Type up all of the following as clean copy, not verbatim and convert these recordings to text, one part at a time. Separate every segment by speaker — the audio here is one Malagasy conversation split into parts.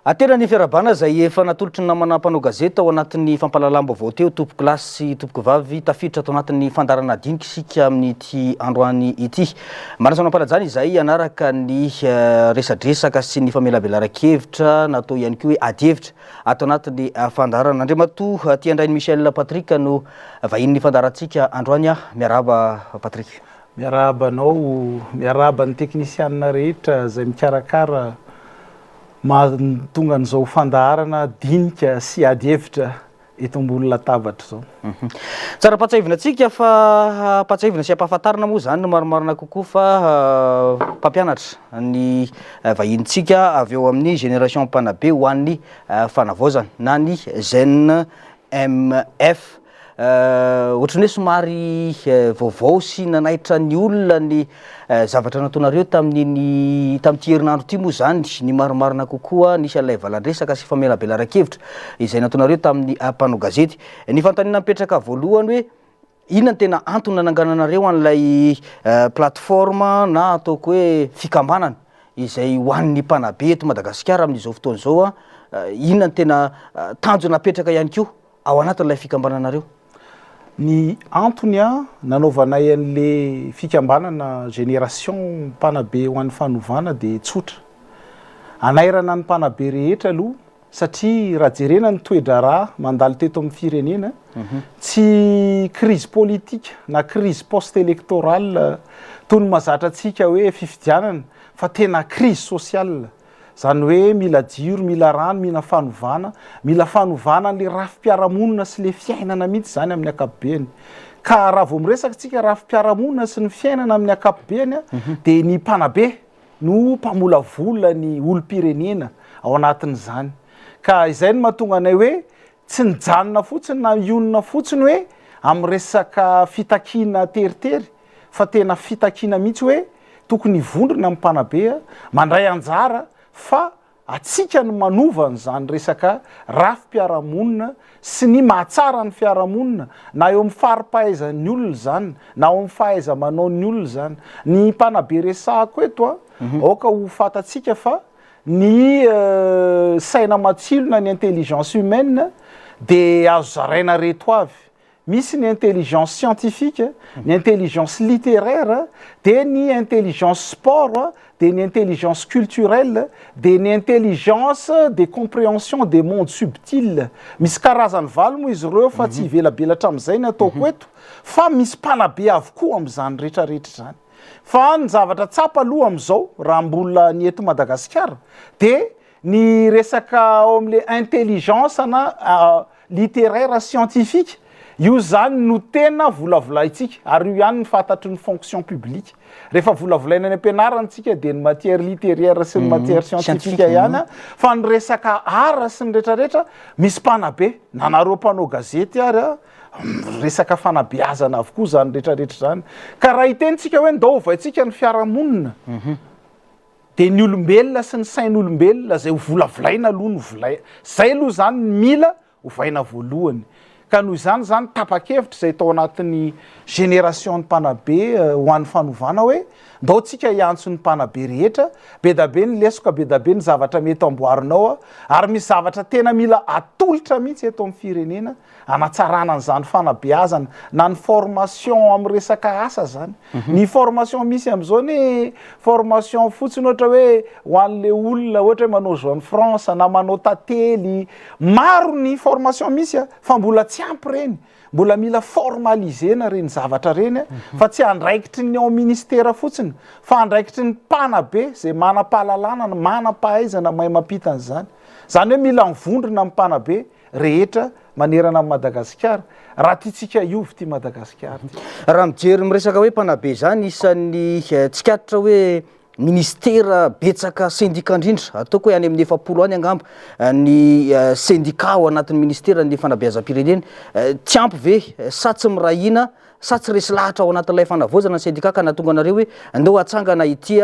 Speaker 1: Atera ny fiarahabana izay efa natolotry ny namana mpanao gazety ao anatin'ny fampahalalam-baovao teo, tompoko lahy sy tompoko vavy, tafiditra ato anatin'ny fandaharana dinika isika amin'ity androany ity. Manasa anao am-panajana izahay hanaraka ny resadresaka sy ny famelabelaran-kevitra natao ihany koa hoe adihevitra ato anatin'ny fandaharana. Andriamatoa Tiandrainy Michel Patrick no vahinin'ny fandaharantsika androany. Miarahaba Patrick.
Speaker 2: Miarahaba anao, miarahaba ny teknisianina rehetra izay mikarakara Mahatonga an'izao fandaharana dinika sy ady hevitra eto ambony latabatra izao.
Speaker 1: Tsara ampahatsiahivina antsika fa ampahatsiahivina sy ampahafantarina moa izany no marimarina kokoa fa mpampianatra ny vahinintsika avy eo amin'ny Génération Mpanabe ho an'ny fanavaozana na ny Gen MF. Ohatran'ny hoe somary vaovao sy nanaitra ny olona ny zavatra nataonareo tamin'iny tamin'ity herinandro ity moa izany, ny marimarina kokoa nisy an'ilay valan-dresaka sy famelabelaran-kevitra izay nataonareo tamin'ny mpanao gazety. Ny fanontaniana mipetraka voalohany hoe inona no tena antony nanangananareo an'ilay plateforme na ataoko hoe fikambanana izay ho an'ny mpanabe eto Madagasikara amin'izao fotoana izao, inona no tena tanjona apetraka ihany koa ao anatin'ilay fikambananareo?
Speaker 2: Ny antony nanaovanay an'le fikambanana Génération mpanabe ho an'ny fanovana dia tsotra. Anairana ny mpanabe rehetra aloha satria raha jerena ny toe-draharaha mandalo teto amin'ny firenena, tsy crise politique na crise post-électorale toy ny mahazatra antsika hoe fifidianana fa tena crise sociale. Izany hoe mila jiro, mila rano, mila fanovana, mila fanovana an'le rafi-piarahamonina sy le fiainana mihitsy izany amin'ny ankapobeny. Ka raha vao miresaka tsika rafi-piarahamonina sy ny fiainana amin'ny ankapobeny dia ny mpanabe no mpamolavola ny olom-pirenena ao anatin'izany. Ka izay no mahatonga anay hoe tsy nijanona fotsiny na hionona fotsiny hoe amin'ny resaka fitakiana teritery fa tena fitakiana mihitsy hoe tokony hivondrona ny mpanabe mandray anjara fa atsika no manova an'izany resaka rafi-piarahamonina sy ny mahatsara ny fiarahamonina na eo amin'ny fari-pahaizan'ny olona izany na ao amin'ny fahaiza-manaon'ny olona izany. Ny mpanabe resahako eto a, aoka ho fantatsika fa ny saina matsilo na ny intelligence humaine dia azo zaraina reto avy, Misy ny intelligence scientifique, ny intelligence littéraire, dia ny intelligence sport, dia ny intelligence culturelle, dia ny intelligence de compréhension des mondes subtils. Misy karazany valo moa izy ireo fa tsy hivelabelatra amin'izay ny ataoko eto fa misy mpanabe avokoa amin'izany rehetrarehetra izany. Fa ny zavatra tsapa aloha amin'izao raha mbola ny eto Madagasikara dia Ny resaka ao amin'le intelligence na littéraire scientifique, io zany no tena volavolaintsika ary io ihany no fantatry ny fonction publique. Rehefa volavolaina any am-pianarana tsika dia ny matière littéraire sy ny matière scientifique ihany fa ny resaka art sy ny retraretra misy mpanabe na nareo mpanao gazety ary a, resaka fanabeazana avokoa zany retraretra zany. Ka raha hiteny tsika hoe ndao ovaintsika ny fiarahamonina, Dia ny olombelona sy ny sain'olombelona izay ho volavolaina aloha no volai, izay aloha izany no mila ovaina voalohany. Ka noho izany izany tapa-kevitra izay tao anatin'ny génération ny mpanabe ho an'ny fanovana hoe ndao tsika hiantso ny mpanabe rehetra, be da be ny lesoka, be da be ny zavatra mety amboarinao ary misy zavatra tena mila atolotra mihitsy eto amin'ny firenena hanatsarana an'izany fanabeazana na ny formation amin'ny resaka asa zany. Ny formation misy amin'izao anie formation fotsiny ohatra hoe ho an'le olona ohatra hoe manao zone France na manao tantely, maro ny formation misy a, fa mbola tsy ampy ireny, mbola mila formaliser-na ireny zavatra ireny a, fa tsy andraikitry ny ao ministera fotsiny fa andraikitry ny mpanabe izay manam-pahalalana, manam-pahaizana mahay mampita an'izany. Izany hoe mila mivondrona ny mpanabe rehetra manerana an'i Madagasikara raha tiantsika hiova ity Madagasikara ity.
Speaker 1: Raha mijery miresaka hoe mpanabe izany, isan'ny tsikaritra hoe ministera betsaka sendika indrindra, ataoko hoe any amin'ny 40 any angamba ny sendika ao anatin'ny ministeran'ny fanabeazam-pirenena. Tsy ampy ve sa tsy miray hina sa tsy resy lahatra ao anatin'ilay fanavaozana ny sendika ka nahatonga anareo hoe ndao hatsangana ity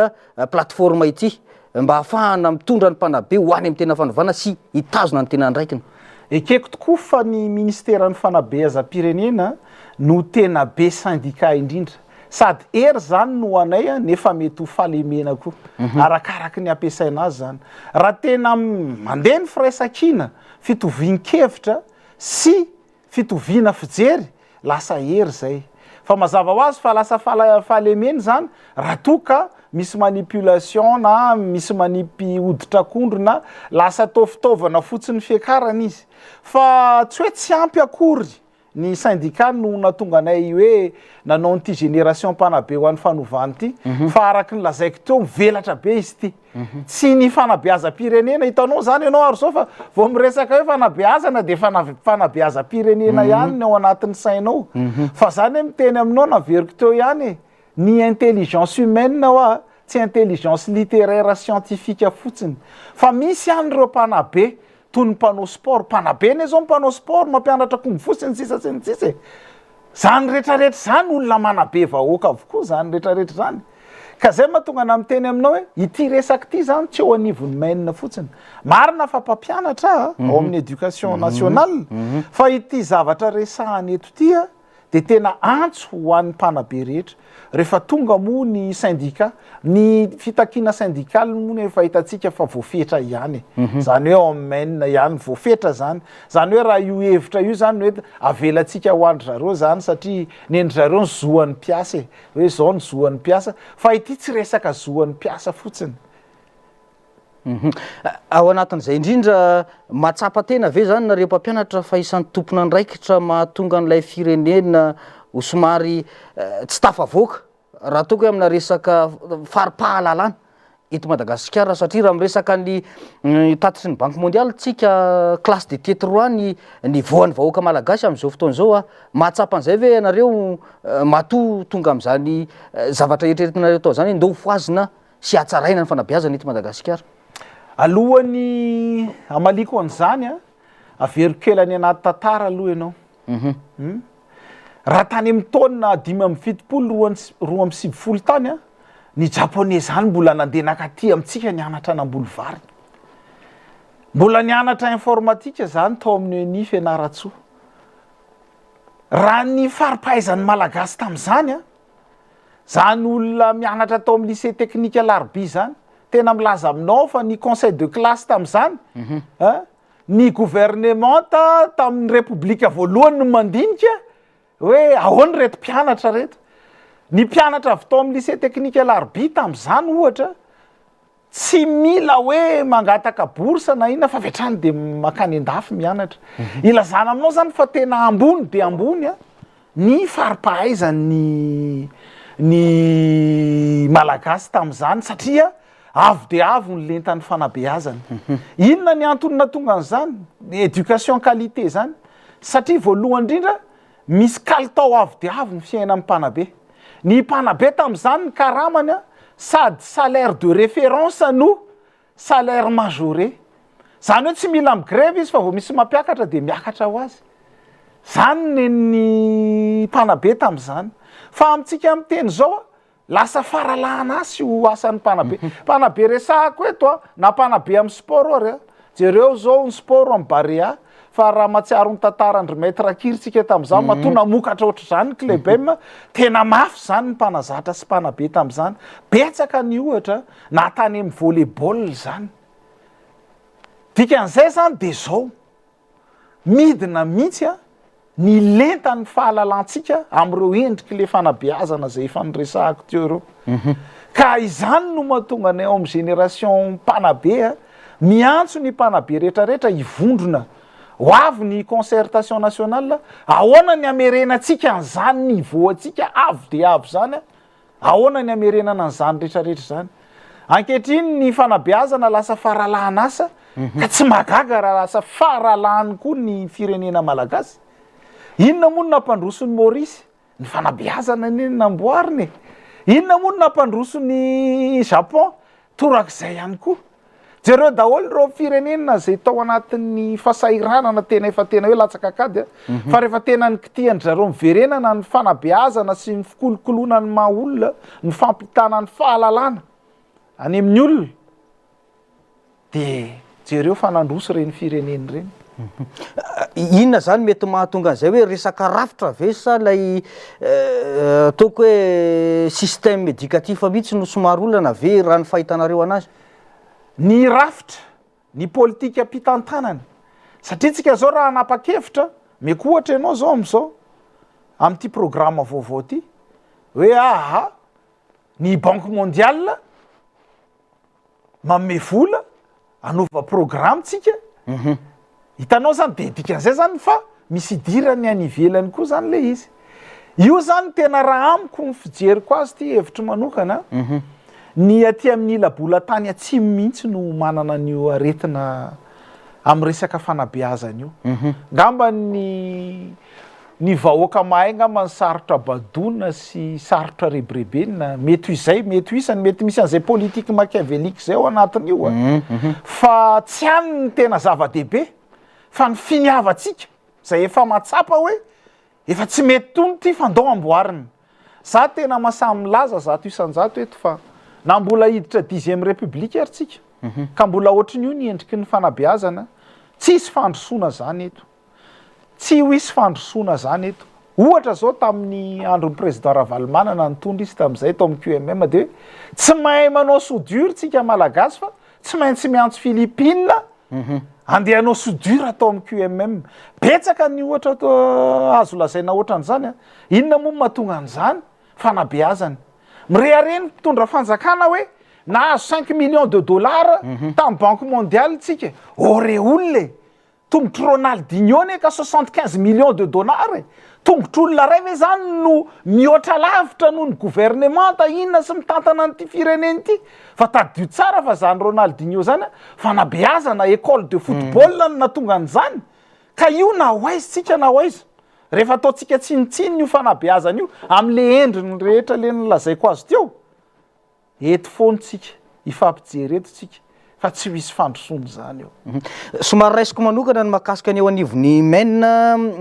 Speaker 1: plateforme ity mba hahafahana mitondra ny mpanabe ho any amin'ny tena fanovana sy hitazona ny tena andraikiny.
Speaker 2: Ekeko tokoa fa ny ministeran'ny fanabeazam-pirenena no tena be syndicat indrindra. Sady hery zany no anay a, nefa mety ho fahalemena koa. Arakaraky ny ampiasaina azy zany. Raha tena mandeha ny firaisankina, fitovian-kevitra sy fitoviana fijery, lasa hery zay. Fa mazava ho azy fa lasa fahalemena izany raha toa ka misy manipulation na misy manipy hoditr'akondro na lasa atao fitaovana fotsiny fiakarana izy. Fa tsy hoe tsy ampy akory ny syndicat no nahatonga anay hoe nanao an'ity génération mpanabe ho an'ny fanovana ity fa araka ny lazaiko teo mivelatra be izy ity. Tsy ny fanabeazam-pirenena, hitanao zany ianao ary zao fa vao miresaka hoe fanabeazana de fanabeazam-pirenena ihany ny ao anatin'ny sainao. Fa zany hoe miteny aminao naveriko teo ihany e, ny intelligence humaine hoa tsy intelligence littéraire scientifique fotsiny fa misy ihany ireo mpanabe toy ny mpanao sport, mpanabe anie zao ny mpanao sport, mampianatra kung fu sy ny sisa sy ny sisa e. Zany retraretra zany olona manabe vahoaka avokoa zany retraretra zany. Ka zay mahatonga ana miteny aminao hoe ity resaka ity zany tsy eo anivon'ny MEN fotsiny. Marina fa mpampianatra aho ao amin'ny éducation nationale fa ity zavatra resahana eto ity a dia tena antso ho an'ny mpanabe rehetra. Rehefa tonga moa ny syndicat, ny fitakiana syndicale moa efa hitantsika fa voafetra ihany e. Zany hoe ao amin'ny MEN ihany, voafetra zany. Zany hoe raha io hevitra io zany hoe avelantsika ho an-dry zareo zany satria ny an-dry zareo ny zoan'ny mpiasa e, hoe zao ny zoan'ny mpiasa, fa ity tsy resaka zoan'ny mpiasa fotsiny.
Speaker 1: Ao anatin'izay indrindra, mahatsapa tena ve zany nareo mpampianatra fa isan'ny tompon'andraikitra mahatonga an'ilay firenena ho somary tsy tafavoaka raha toa ka hoe amina resaka fari-pahalalana eto Madagasikara satria raha miresaka ny tatitry ny Banque mondiale tsika classe de T3 ny niveau an'ny vahoaka malagasy amin'izao fotoana izao a, mahatsapa an'izay ve ianareo matoa tonga amin'izany zavatra eritreretinareo atao izany hoe ndao hofohazina sy hatsaraina ny fanabeazana eto Madagasikara?
Speaker 2: Alohan'ny hamaliako an'izany a, averiko kely any anaty tantara aloha ianao. Hum. Raha tany amin'ny taona 75 92 tany a, ny japoney zany mbola nandeha nankaty amintsika nianatra namboly vary. Mbola nianatra informatique zany tao amin'ny ENI Fianarantsoa. Raha ny fari-pahaizan'ny Malagasy tamin'izany a, Zany olona mianatra tao amin'ny lycée technique Alarobia zany, tena milaza aminao fa ny conseil de classe tamin'izany, hein, ny gouvernementa tamin'ny repoblika voalohany no mandinika hoe ahoana ireto mpianatra reto. Ny mpianatra avy tao amin'ny lycée technique Alarobia tamin'izany ohatra, Tsy mila hoe mangataka bourse na inona fa avy hatrany dia mankany an-dafy mianatra. Ilazana aminao zany fa tena ambony dia ambony ny fari-pahaizan'ny ny Malagasy tamin'izany satria avo dia avo ny lentan'ny fanabeazana. Inona ny antony nahatonga an'izany? Ny éducation qualité zany. Satria voalohany indrindra Misy kalitao avo dia avo ny fiainan'ny mpanabe. Ny mpanabe tamin'izany ny karamany sady salaire de référence no salaire majoré. Izany hoe tsy mila mi-grève izy fa vao misy mampiakatra dia miakatra ho azy. Izany nen'ny mpanabe tamin'izany. Fa amintsika miteny izao, Lasa faralahan'asa io asan'ny mpanabe. Mpanabe resahako eto a, na mpanabe amin'ny sport ary a. Jereo zao ny sport amin'ny Barea, fa raha mahatsiaro ny tantaran-dry Maître Kiry tsika tamin'izany, matoa namokatra ohatr'izany ny Club M, tena mafy izany ny mpanazatra sy mpanabe tamin'izany. Betsaka ny ohatra, na tany amin'ny volley-ball izany. Dikan'izay izany dia izao. Midina mihitsy ny lentan'ny fahalalantsika amin'ireo endrik'ilay fanabeazana izay efa noresahako teo ireo. Ka izany no mahatonga anay ao amin'ny génération mpanabe miantso ny mpanabe rehetrarehetra hivondrona. Ho avy ny concertation nationale, ahoana ny hamerenantsika an'izany niveau antsika avo dia avo izany? Ahoana ny hamerenana an'izany rehetrarehetra izany? Ankehitriny ny fanabeazana lasa faralahan'asa ka tsy mahagaga raha lasa faralahany koa ny firenena malagasy. Inona moa no nampandroso ny Maurice? Ny fanabeazana anie no namboarina e. Inona moa no nampandroso ny Japon? Torak'izay ihany koa. Jereo daholo ireo firenena izay tao anatin'ny fahasahiranana tena efa tena hoe latsaka an-kady fa rehefa tena nikitihan-dry zareo miverenana ny fanabeazana sy ny fikolokoloana ny maha olona, ny fampitana ny fahalalana any amin'ny olona dia jereo fa nandroso ireny firenena ireny.
Speaker 1: Inona zany mety mahatonga an'izay hoe resaka rafitra ve sa lay ataoko hoe système éducatif mihitsy no somary olana ve raha ny fahitanareo anazy?
Speaker 2: Ny rafitra, ny politikam-pitantanana, satria tsika zao raha hanapa-kevitra, meko ohatra ianao zao am'zao, am'ty programme vaovao ty, hoe aha, ny banque mondiale manome vola anova programme tsika, hitanao zany de dikan'izay zany fa misy idirany any ivelany koa zany le izy. Io zany tena raha amiko ny fijeriko azy ty hevitro manokana, ny aty amin'ny ila bola-tany atsimo mihitsy no manana an'io aretina amin'ny resaka fanabeazana io. Ngamba ny ny vahoaka mahay ngamba ny sarotra badoana sy sarotra rebirebena, mety ho izay, mety ho isany, mety misy an'izay politique machiavélique zay ao anatin'io a. Fa tsy any ny tena zava-dehibe fa ny finiavantsika zay efa mahatsapa hoe efa tsy mety tony ty fa ndao amboarina. Za tena masahy milaza 100% eto fa na mbola hiditra dixième république ary tsika ka mbola ohatrin'io ny endriky ny fanabeazana, tsisy fandrosoana zany eto. Tsy ho hisy fandrosoana zany eto. Ohatra zao tamin'ny andron'ny président Ravalomanana nitondra izy tamin'izay tao amin'ny QMM de hoe tsy mahay manao soudure tsika malagasy fa tsy maintsy miantso Philippines andeha hanao soudure atao amin'ny QMM. Betsaka ny ohatra azo lazaina ohatran'izany a. Inona moa no mahatonga an'izany? Fanabeazana. Mirehareha ny mpitondra fanjakana hoe nahazo 5 millions de dollars tamin'ny banque mondiale tsika. Oh re olona e! Tongotry Ronaldinho anie ka 75 millions de dollars e! Tongotr'olona ray ve zany no mihoatra lavitra noho ny gouvernemanta inona sy mitantana an'ity firenena ity? Fa tadidio tsara fa zany Ronaldinho zany a, fanabeazana école de football no nahatonga an'izany. Ka io na ho aiza tsika na ho aiza, rehefa ataontsika tsinontsinona io fanabeazana io am'le endriny rehetra le nolazaiko azy teo, eto foana tsika, hifampijery eto tsika fa tsy misy fandrosoana zany eo.
Speaker 1: Somary raisiko manokana ny mahakasika ny eo anivon'ny MEN,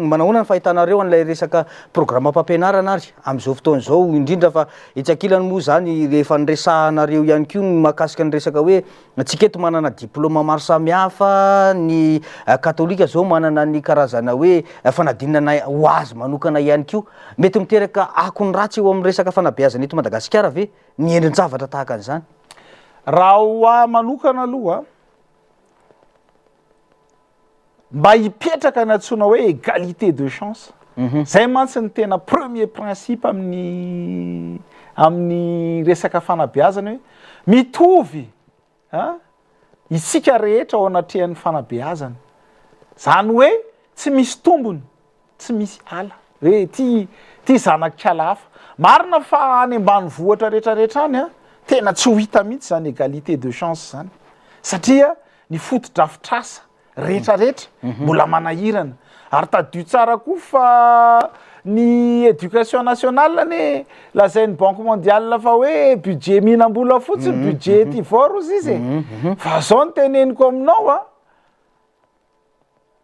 Speaker 1: manahoana ny fahitanareo an'ilay resaka programme-pampianarana ary amin'izao fotoana izao, indrindra fa etsy ankilany moa zany rehefa niresahanareo ihany koa ny mahakasika ny resaka hoe tsika eto manana diplôma maro samihafa, ny katolika zao manana ny karazana hoe fanadinana ho azy manokana ihany koa, mety miteraka akony ratsy eo amin'ny resaka fanabeazana eto Madagasikara ve ny endrin-javatra tahaka an'izany?
Speaker 2: Raha ho ahy manokana aloha, mba hipetraka ny antsoina hoe égalité de chance, zay mantsy ny tena premier principe amin'ny resaka fanabeazana hoe mitovy a isika rehetra ao anatrehan'ny fanabeazana, zany hoe tsy misy tombony, tsy misy ala hoe ty zanak'ala hafa. Marina fa any ambanivohitra rehetrarehetra any a, tena tsy ho hita mihitsy zany égalité de chance zany, satria ny fotodrafitrasa rehetrarehetra mbola manahirana. Ary tadidio tsara koa fa ny éducation nationale anie lazain'ny banque mondiale fa hoe budget mihinam-bola fotsiny, budget étivore ozy izy e. Fa zao no teneniko aminao a,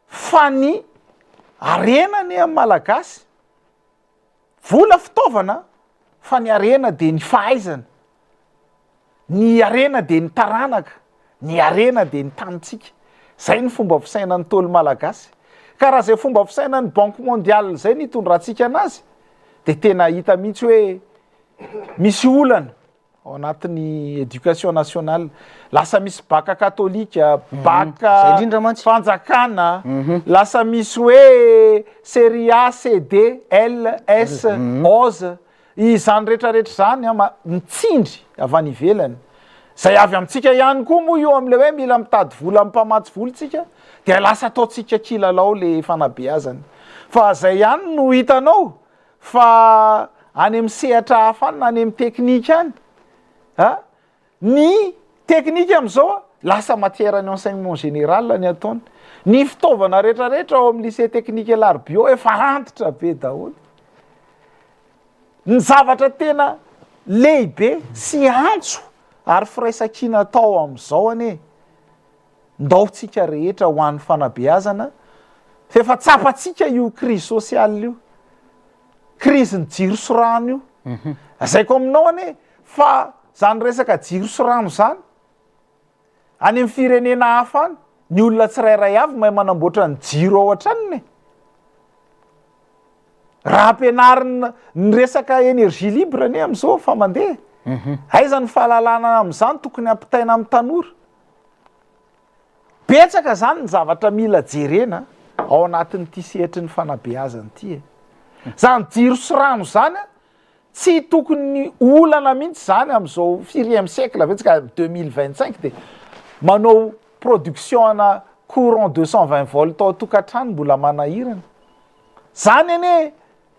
Speaker 2: fa ny harena anie amin'ny malagasy, vola fitaovana, fa ny harena de ny fahaizana, ny harena de ny taranaka, ny harena de ny tanintsika. Zay ny fomba fisainan'ny Ntaolo malagasy. Ka raha zay fomba fisainan'ny banque mondiale zay ny hitondrantsika anazy, de tena hita mihitsy hoe misy olana ao anatin'ny éducation nationale. Lasa misy bac katolika, bac
Speaker 1: Zay indrindra mantsy.
Speaker 2: fanjakana, lasa misy hoe série A, C, D, L, S, OSE, izany rehetrarehetra zany a mitsindry avy any ivelany. Zay avy amintsika ihany koa moa io am'le hoe mila mitady vola amin'ny mpamatsy vola tsika, de lasa ataontsika kilalao le fanabeazana. Fa zay ihany no hitanao fa any amin'ny sehatra hafa any na any amin'ny teknika any, a ny teknika am'izao a lasa matière ny enseignement général ny ataony. Ny fitaovana rehetrarehetra ao amin'ny lycée technique Alarobia efa antitra be daholo. Ny zavatra tena lehibe sy antso ary firaisankina atao am'izao anie, ndao tsika rehetra ho an'ny fanabeazana, fa efa tsapatsika io crise sociale io, crise ny jiro sy rano io. Lazaiko aminao anie fa zany resaka jiro sy rano zany, any amin'ny firenena hafa any, Ny olona tsirairay avy mahay manamboatra ny jiro ao an-tranony e. Raha ampianarina ny resaka énergie libre anie amin'izao fa mandeha. Mhm. Aiza ny fahalalana amin'izany tokony hampitaina amin'ny tanora? Betsaka zany ny zavatra mila jerena ao anatin'ity sehatry ny fanabeazana ity e. Zany jiro sy rano zany a, tsy tokony olana mihitsy zany amin'izao firième siècle ve tsika 2025 de manao production ana courant 220 volt ao an-tokantrano mbola manahirana. Zany anie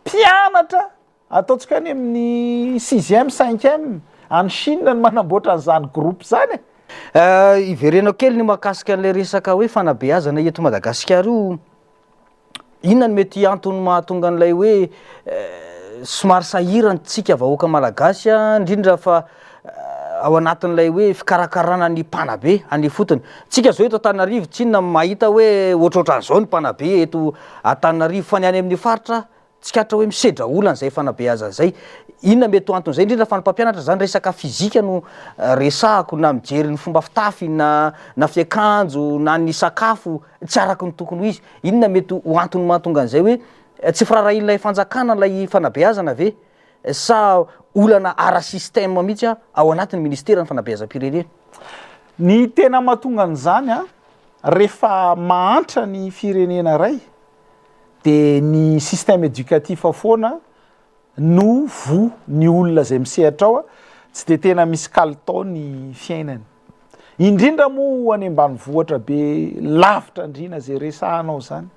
Speaker 2: mpianatra ataontsika any amin'ny sixième, cinquième any Chine no manamboatra an'izany groupe zany e.
Speaker 1: Iverenako kely ny mahakasika an'ilay resaka hoe fanabeazana eto Madagasikara io, inona no mety antony mahatonga an'ilay hoe somary sahirana tsika vahoaka malagasy indrindra fa ao anatin'ilay hoe fikarakarana ny mpanabe any ifotony. Tsika zao eto Antananarivo tsinona mahita hoe ohatrohatran'izao ny mpanabe eto Antananarivo fa ny any amin'ny faritra tsikaritra hoe misedra olana izay fanabeazana izay. Inona mety ho anton'izay indrindra fa ny mpampianatra zany resaka fizika no resahako na mijery ny fomba fitafy na na fiakanjo na ny sakafo tsy araka ny tokony ho izy. Inona mety ho antony mahatonga an'izay hoe tsy firaharahian'ilay fanjakana ilay fanabeazana ve? Sa olana ara-système mihitsy ao anatin'ny ministeran'ny fanabeazam-pirenena?
Speaker 2: Ny tena mahatonga an'izany an, rehefa mahantra ny firenena iray dia ny système éducatif foana no voa ny olona izay misehatra ao, tsy dia tena misy kalitao ny fiainany. Indrindra moa any ambanivohitra be lavitra andriana izay resahanao izany.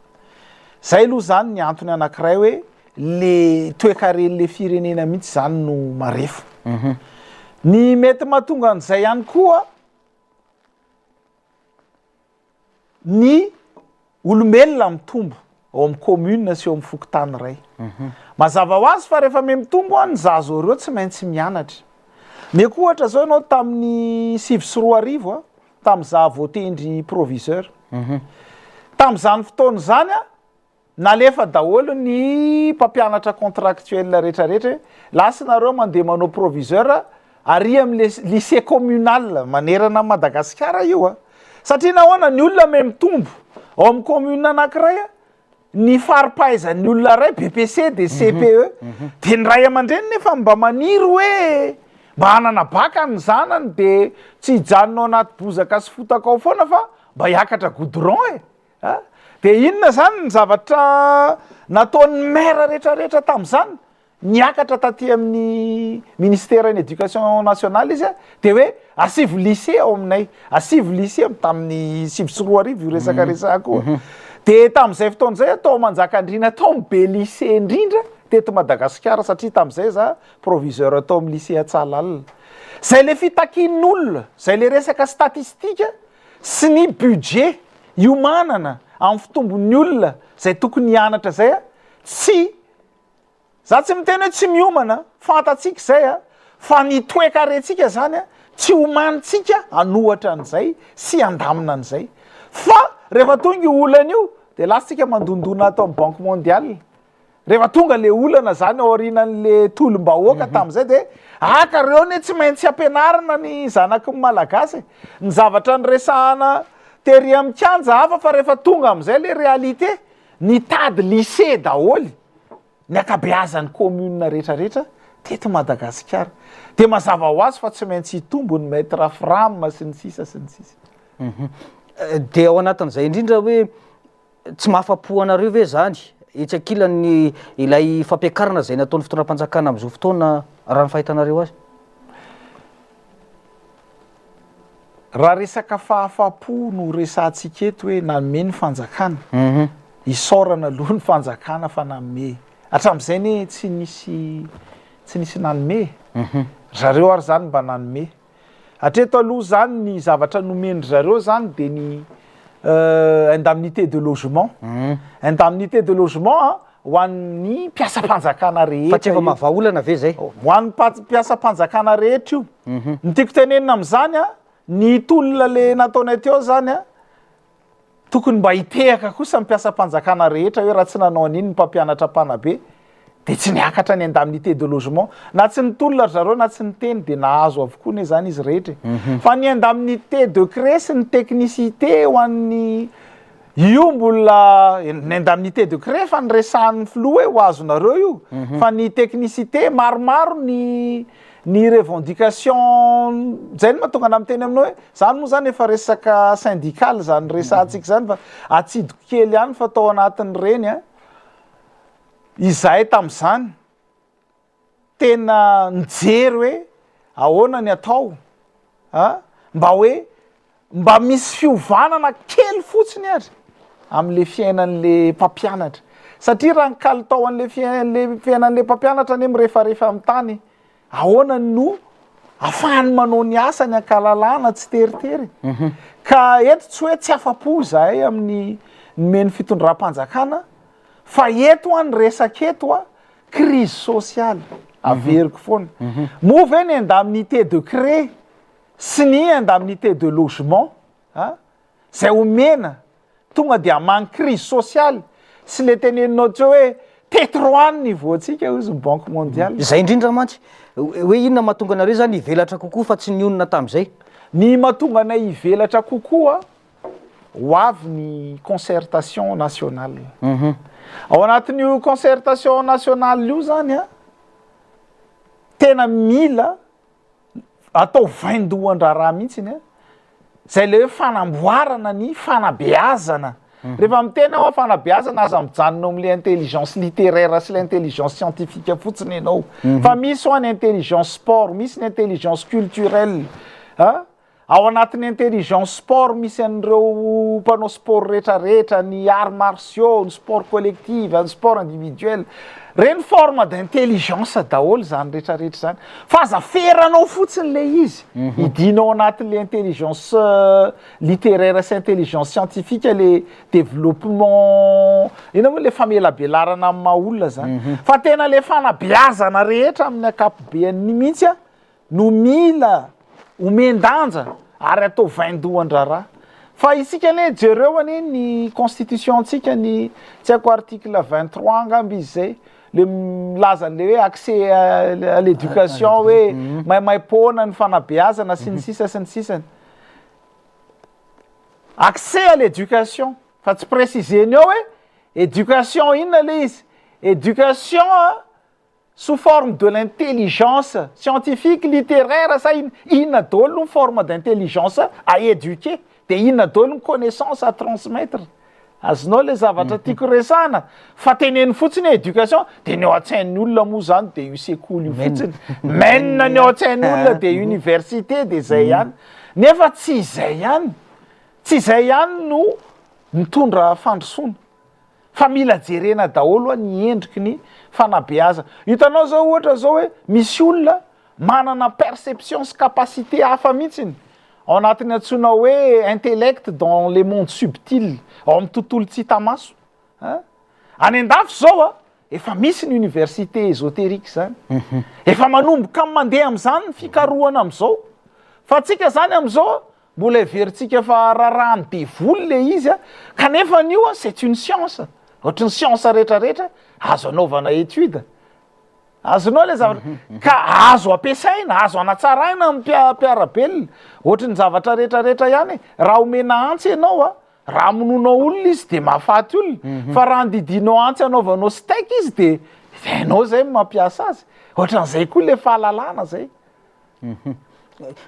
Speaker 2: Zay aloha izany ny antony anankiray hoe le toekaren'le firenena mihitsy izany no marefo. Mhm. Ny mety mahatonga an'izay ihany koa ny olombelona mitombo ao amin'ny commune sy eo amin'ny fokontany iray. Mhm. Mazava ho azy fa rehefa me mitombo ny zaza ireo tsy maintsy mianatra. Meko ohatra zao ianao tamin'ny 2009 a, tamin'izaho voatendry proviseur. Mhm. Tamin'izany fotoana izany a, Nalefa daholo ny mpampianatra contractuel rehetra rehetra hoe lasa nareo mandeha manao proviseur ary amin'ny lycée communal manerana an'i Madagasikara io a! Satria nahoana ny olona miha mitombo ao amin'ny commune anankiray a, ny fari-pahaizan'ny olona iray BEPC dia CPE dia ny ray aman-dreny nefa mba maniry hoe mba hanana bac ny zanany dia tsy hijanona ao anaty bozaka sy fotaka ao foana fa mba hiakatra goudron e! A! Dia inona izany ny zavatra nataon'ny maire rehetrarehetra tamin'izany? Niakatra taty amin'ny ministeran'ny éducation nationale izy a, dia hoe asivo lycée ao aminay, asivo lycée tamin'ny 2009 io resaka resahako io. Dia tamin'izay fotoana izay tao Manjakandriana tao ny be lycée indrindra teto Madagasikara satria tamin'izay za proviseur tao amin'ny lycée Antsahalalina. Izay le fitakian'olona, izay le resaka statistique sy ny budget iomanana amin'ny fitombon'ny olona izay tokony hianatra izay a, tsy, za tsy miteny hoe tsy miomana, fantatsika izay a, fa ny toekarentsika zany a, tsy omanintsika hanohatra an'izay sy handamina an'izay, fa rehefa tonga io olana io de lasa tsika mandondona ato amin'ny banque mondiale, Rehefa tonga le olana zany aorianan'le tolom-bahoaka tamin'izay de aka reo anie tsy maintsy ampianarina ny zanaky ny Malagasy e. Ny zavatra niresahana tery amin'ny kianja hafa fa rehefa tonga amin'izay le réalité, nitady lycée daholo ny ankabeazan'ny commune rehetrarehetra teto Madagasikara. De mazava ho azy fa tsy maintsy hitombo ny maître fram sy ny sisa sy ny sisa.
Speaker 1: De ao anatin'izay indrindra hoe Tsy mahafa-po anareo ve izany? Etsy ankilany ilay fampiakarana izay nataon'ny fitondram-panjakana amin'izao fotoana raha ny fahitanareo azy?
Speaker 2: Raha resaka fahafapo no resahantsika eto hoe nanome ny fanjakana, isaorana aloha ny fanjakana fa nanome. Hatramin'izay anie tsy nisy tsy nisy nanome e. Ry zareo ary izany mba nanome. Hatreto aloha zany ny zavatra nomen-dry zareo zany de ny indemnité de logement. Indemnité de logement a, ho an'ny mpiasam-panjakana rehetra.
Speaker 1: Fa tsy efa mahavaha olana ve zay?
Speaker 2: Ho an'ny mpiasam-panjakana rehetra io. Ny tiako tenenina amin'izany a, ny tolona le nataonay teo zany a, Tokony mba hitehaka kosa ny mpiasam-panjakana rehetra hoe raha tsy nanao an'iny ny mpampianatra mpanabe. De tsy niakatra ny indemnité de logement. Na tsy nitolona ry zareo na tsy niteny de nahazo avokoa ne zany izy rehetra e. Fa ny indemnité de crée sy ny technicité ho an'ny io mbola ny indemnité de crée fa niresahan'ny filoha hoe ho azonareo io. Fa ny technicité maromaro ny ny revendication zay no mahatonga ana miteny aminao hoe zany moa zany efa resaka syndical zany resahantsika zany fa atsidiko kely ihany fa tao anatin'ireny a. Izahay tamin'izany tena nijery hoe ahoana ny atao a, mba hoe mba misy fiovanana kely fotsiny ary am'le fiainan'le mpampianatra, satria raha ny kalitao an'le fiain- fiainan'le mpampianatra anie mirefarefa amin'ny tany, ahoana no afahany manao ny asany ankalalahana tsy teritery? Ka eto tsy hoe tsy afa-po izahay amin'ny nomen'ny fitondram-panjakana, Fa eto an ny resaka eto a crise sociale averiko foana. Moa ve ny indemnité de crée sy ny indemnité de logement a zay omena tonga de hamany crise sociale sy le teneninao teo hoe T3 ny niveau-tsika hozy ny Banque mondiale.
Speaker 1: Zay indrindra mantsy hoe inona mahatonga anareo zany hivelatra kokoa fa tsy nionona tam'izay?
Speaker 2: Ny mahatonga anay hivelatra kokoa ho avy ny concertation nationale. Ao anatin'io concertation nationale io zany a, tena mila atao vaindohan-draharaha mihitsiny a, zay le hoe fanamboarana ny fanabeazana. Rehefa miteny aho fanabeazana, aza mijanona eo am'le intelligence littéraire sy l'intelligence scientifique fotsiny ianao, fa misy hoa ny intelligence sport, misy ny intelligence culturelle a. Ao anatin'ny intelligence sport misy an'ireo mpanao sport rehetrarehetra, ny arts martiaux, ny sport collective, ny sport individuel. Reny forme d'intelligence daholo zany rehetrarehetra zany. Fa aza feranao fotsiny le izy. Idinao anatin'le intelligence littéraire sy intelligence scientifique le développement, ina moa le famelabelarana amin'ny maha olona zany. Fa tena le fanabeazana rehetra amin'ny ankapobeany mihitsy a, no mila omen-danja ary atao vaindohan-draharaha. Fa isika anie jereo anie ny constitution-tsika ny tsy haiko article 23 angamba izy zay le milaza an'le hoe accès à l'éducation hoe maimaim-poana ny fanabeazana sy ny sisa sy ny sisany. Accès à l'éducation fa tsy préciser-ny ao hoe éducation inona le izy, éducation a sous forme de l'intelligence scientifique, littéraire sa ino, inona daholo no forme d'intelligence à éduquer, de inona daholo ny connaissance à transmettre. Azonao le zavatra tiako resahana fa teneno fotsiny hoe éducation de ny ao an-tsain'ny olona moa zany de io sekoly io fotsiny, men ny ao an-tsain'ny olona de université de zay ihany, nefa tsy izay ihany, tsy izay ihany no mitondra fandrosoana. Fa mila jerena daholo hoa ny endriky ny fanabeazana. Hitanao zao ohatra zao hoe misy olona manana perception sy capacité hafa mihitsiny ao anatin'ny antsoina hoe intellect dans les mondes subtils, ao amin'ny tontolo tsy hita maso. An! Any an-dafy zao a, efa misy ny université ésotérique zany. Efa manomboka mandeha am'zany ny fikarohana am'zao. Fa antsika zany am'zao a, Mbola heverintsika fa raharahan'ny devoly le izy a, kanefa an'io a c'est une science, ohatry ny science rehetrarehetra azo anaovana étude, azonao le zavatra, ka azo ampiasaina, azo anatsaraina amin'ny mpiara-belona, ohatry ny zavatra rehetrarehetra ihany e, raha omena antsy ianao a, raha amonoanao olona izy de mahafaty olona, fa raha andidianao antsy anaovanao steak izy de hainao zay ny mampiasa azy, ohatran'izay koa le fahalalana zay.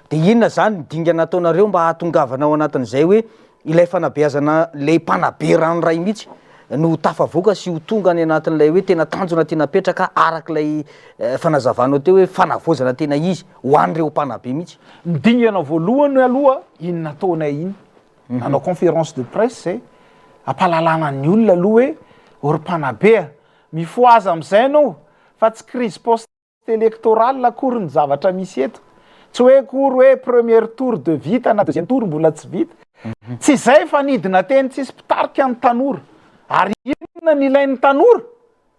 Speaker 1: De inona zany ny dingana ataonareo mba hahatongavana ao anatin'izay hoe ilay fanabeazana le mpanabe ranoray mihitsy no ho tafavoaka sy ho tonga any anatin'ilay hoe tena tanjona tiana apetraka arak'ilay fanazavanao teo hoe fanavaozana tena izy ho an'ireo mpanabe mihitsy?
Speaker 2: Ny dingana voalohany aloha iny nataonay iny, nanao conférence de presse zay, ampahalalana ny olona aloha hoe ô ry mpanabe a, mifohaza am'izay ianao fa tsy crise post électoral akory ny zavatra misy eto, tsy hoe akory hoe premier tour de vita na deuxième tour mbola tsy vita, tsy izay fa nidina teny tsisy mpitarika ny tanora, ary inona ny ilain'ny tanora?